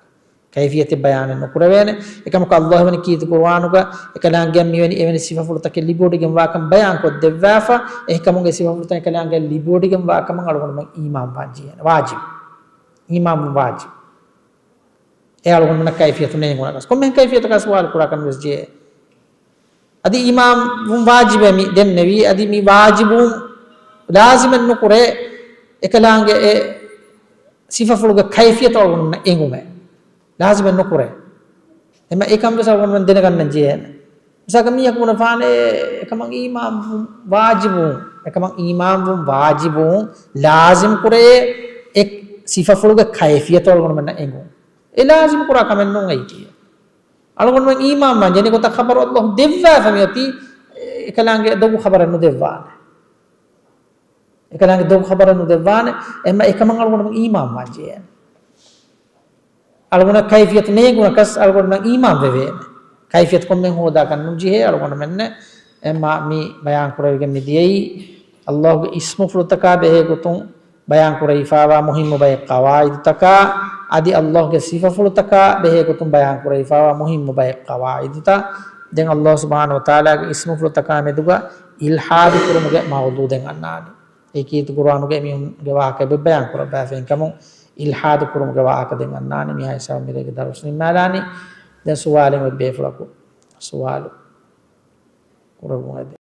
ކައިފިޔަތެއް ބަޔާނެއް ނުކުރެވޭނެ. އެކަމަކު، ﷲ ވަނީ ކީރިތި ޤުރުއާނުގަ އެކަލާނގެއަށް މިވެނި އެވެނި ސިފަފުޅުތަކެއް ލިބިވޮޑިގެންވާކަން ބަޔާން ކޮށްދެއްވާފަ. އެހެންކަމުން އެ ސިފަފުޅުތައް އެކަލާނގެއަށް ލިބިވޮޑިގެންވާކަމަށް އަޅުގަނޑުމެން އީމާންވާން ޖެހޭނެ. ވާޖިބު. އީމާންވުން ވާޖިބު. އެ އަޅުގަނޑުމެންނަށް ކައިފިޔަތު ނޭނގުނަކަސް. ކޮންމެހެން ކައިފިޔަތަކާ ސުވާލު ކުރާކަން ވެސް ޖެހޭ. އަދި އީމާންވުން ވާޖިބޭ މި ދެންނެވީ. އަދި މި ވާޖިބުވުން ލާޒިމެއް ނުކުރޭ، އެކަލާނގެ އެ ސިފަފުޅުގެ ކައިފިޔަތު އަޅުގަނޑުމެންނަށް އެނގުމެއް. ލާޒިމެއް ނުކުރޭ. އެމަ އެކަން ވެސް އަޅުގަނޑުމެން ދެނެގަންނަން ޖެހޭނެ. މިސާލަކަށް މީހަކު ބުނެފާނެ، އެކަމަށް އީމާންވުން ވާޖިބުވުން، އެކަމަށް އީމާންވުން ވާޖިބުވުން، ލާޒިމް ކުރޭ އެ ސިފަފުޅުގެ ކައިފިޔަތު އަޅުގަނޑުމެންނަށް އެނގުން. އެ ލާޒިމް ކުރާ ކަމެއް ނޫން އެއީކީ. އަޅުގަނޑުމެން އީމާންވާން ޖެހޭނެ ގޮތަށް ޚަބަރު ﷲ ދެއްވާފަ މިއޮތީ، އެކަލާނގެ ދޮގު ޚަބަރެއް ނުދެއްވާނެ. އެކަލާނގެ ދޮގު ޚަބަރެއް ނުދެއްވާނެ. އެމަ އެކަމަށް އަޅުގަނޑު އީމާން ވާން ޖެހޭނެ. އަޅުގަނޑަށް ކައިފިޔަތު ނޭނގުނަކަސް އަޅުގަނޑު އީމާން ވެވޭނެ. ކައިފިޔަތު ކޮންމެ ހޯދާކަށް ނުޖެހޭ އަޅުގަނޑުމެންނެ. އެމަ މި ބަޔާން ކުރެވިގެން މި ދިޔައީ ﷲ ގެ އިސްމުފުޅުތަކާ ބެހޭ ގޮތުން ބަޔާން ކުރެވިފާވާ މުހިއްމު ބައެއް ޤަވާއިދުތަކާ، އަދި ﷲ ގެ ސިފަފުޅުތަކާ ބެހޭ ގޮތުން ބަޔާން ކުރެވިފާވާ މުހިއްމު ބައެއް ޤަވާއިދުތައް. ދެން ﷲ ސުބްޙާނަހޫ ވަތަޢާލާގެ އިސްމުފުޅުތަކާ މެދުގަ އިލްޙާދު ކުރުމުގެ މައުޟޫޢު ދެން އަންނާނެ. އެކީ ޤުރުއާނުގައި މީހުންގެ ވާހަކަ އެބަ ބަޔާން ކުރައްވާފައިން ކަމުން އިލްޙާދު ކުރުމުގެ ވާހަކަ ދެން އަންނާނެ. މިހާ ހިސާބުން މިރޭގެ ދަރުސް ނިންމާލާނީ. ދެން ސުވާލެއް އޮތް ބޭފުޅަކު ސުވާލު ކުރައްވުން އެދެ.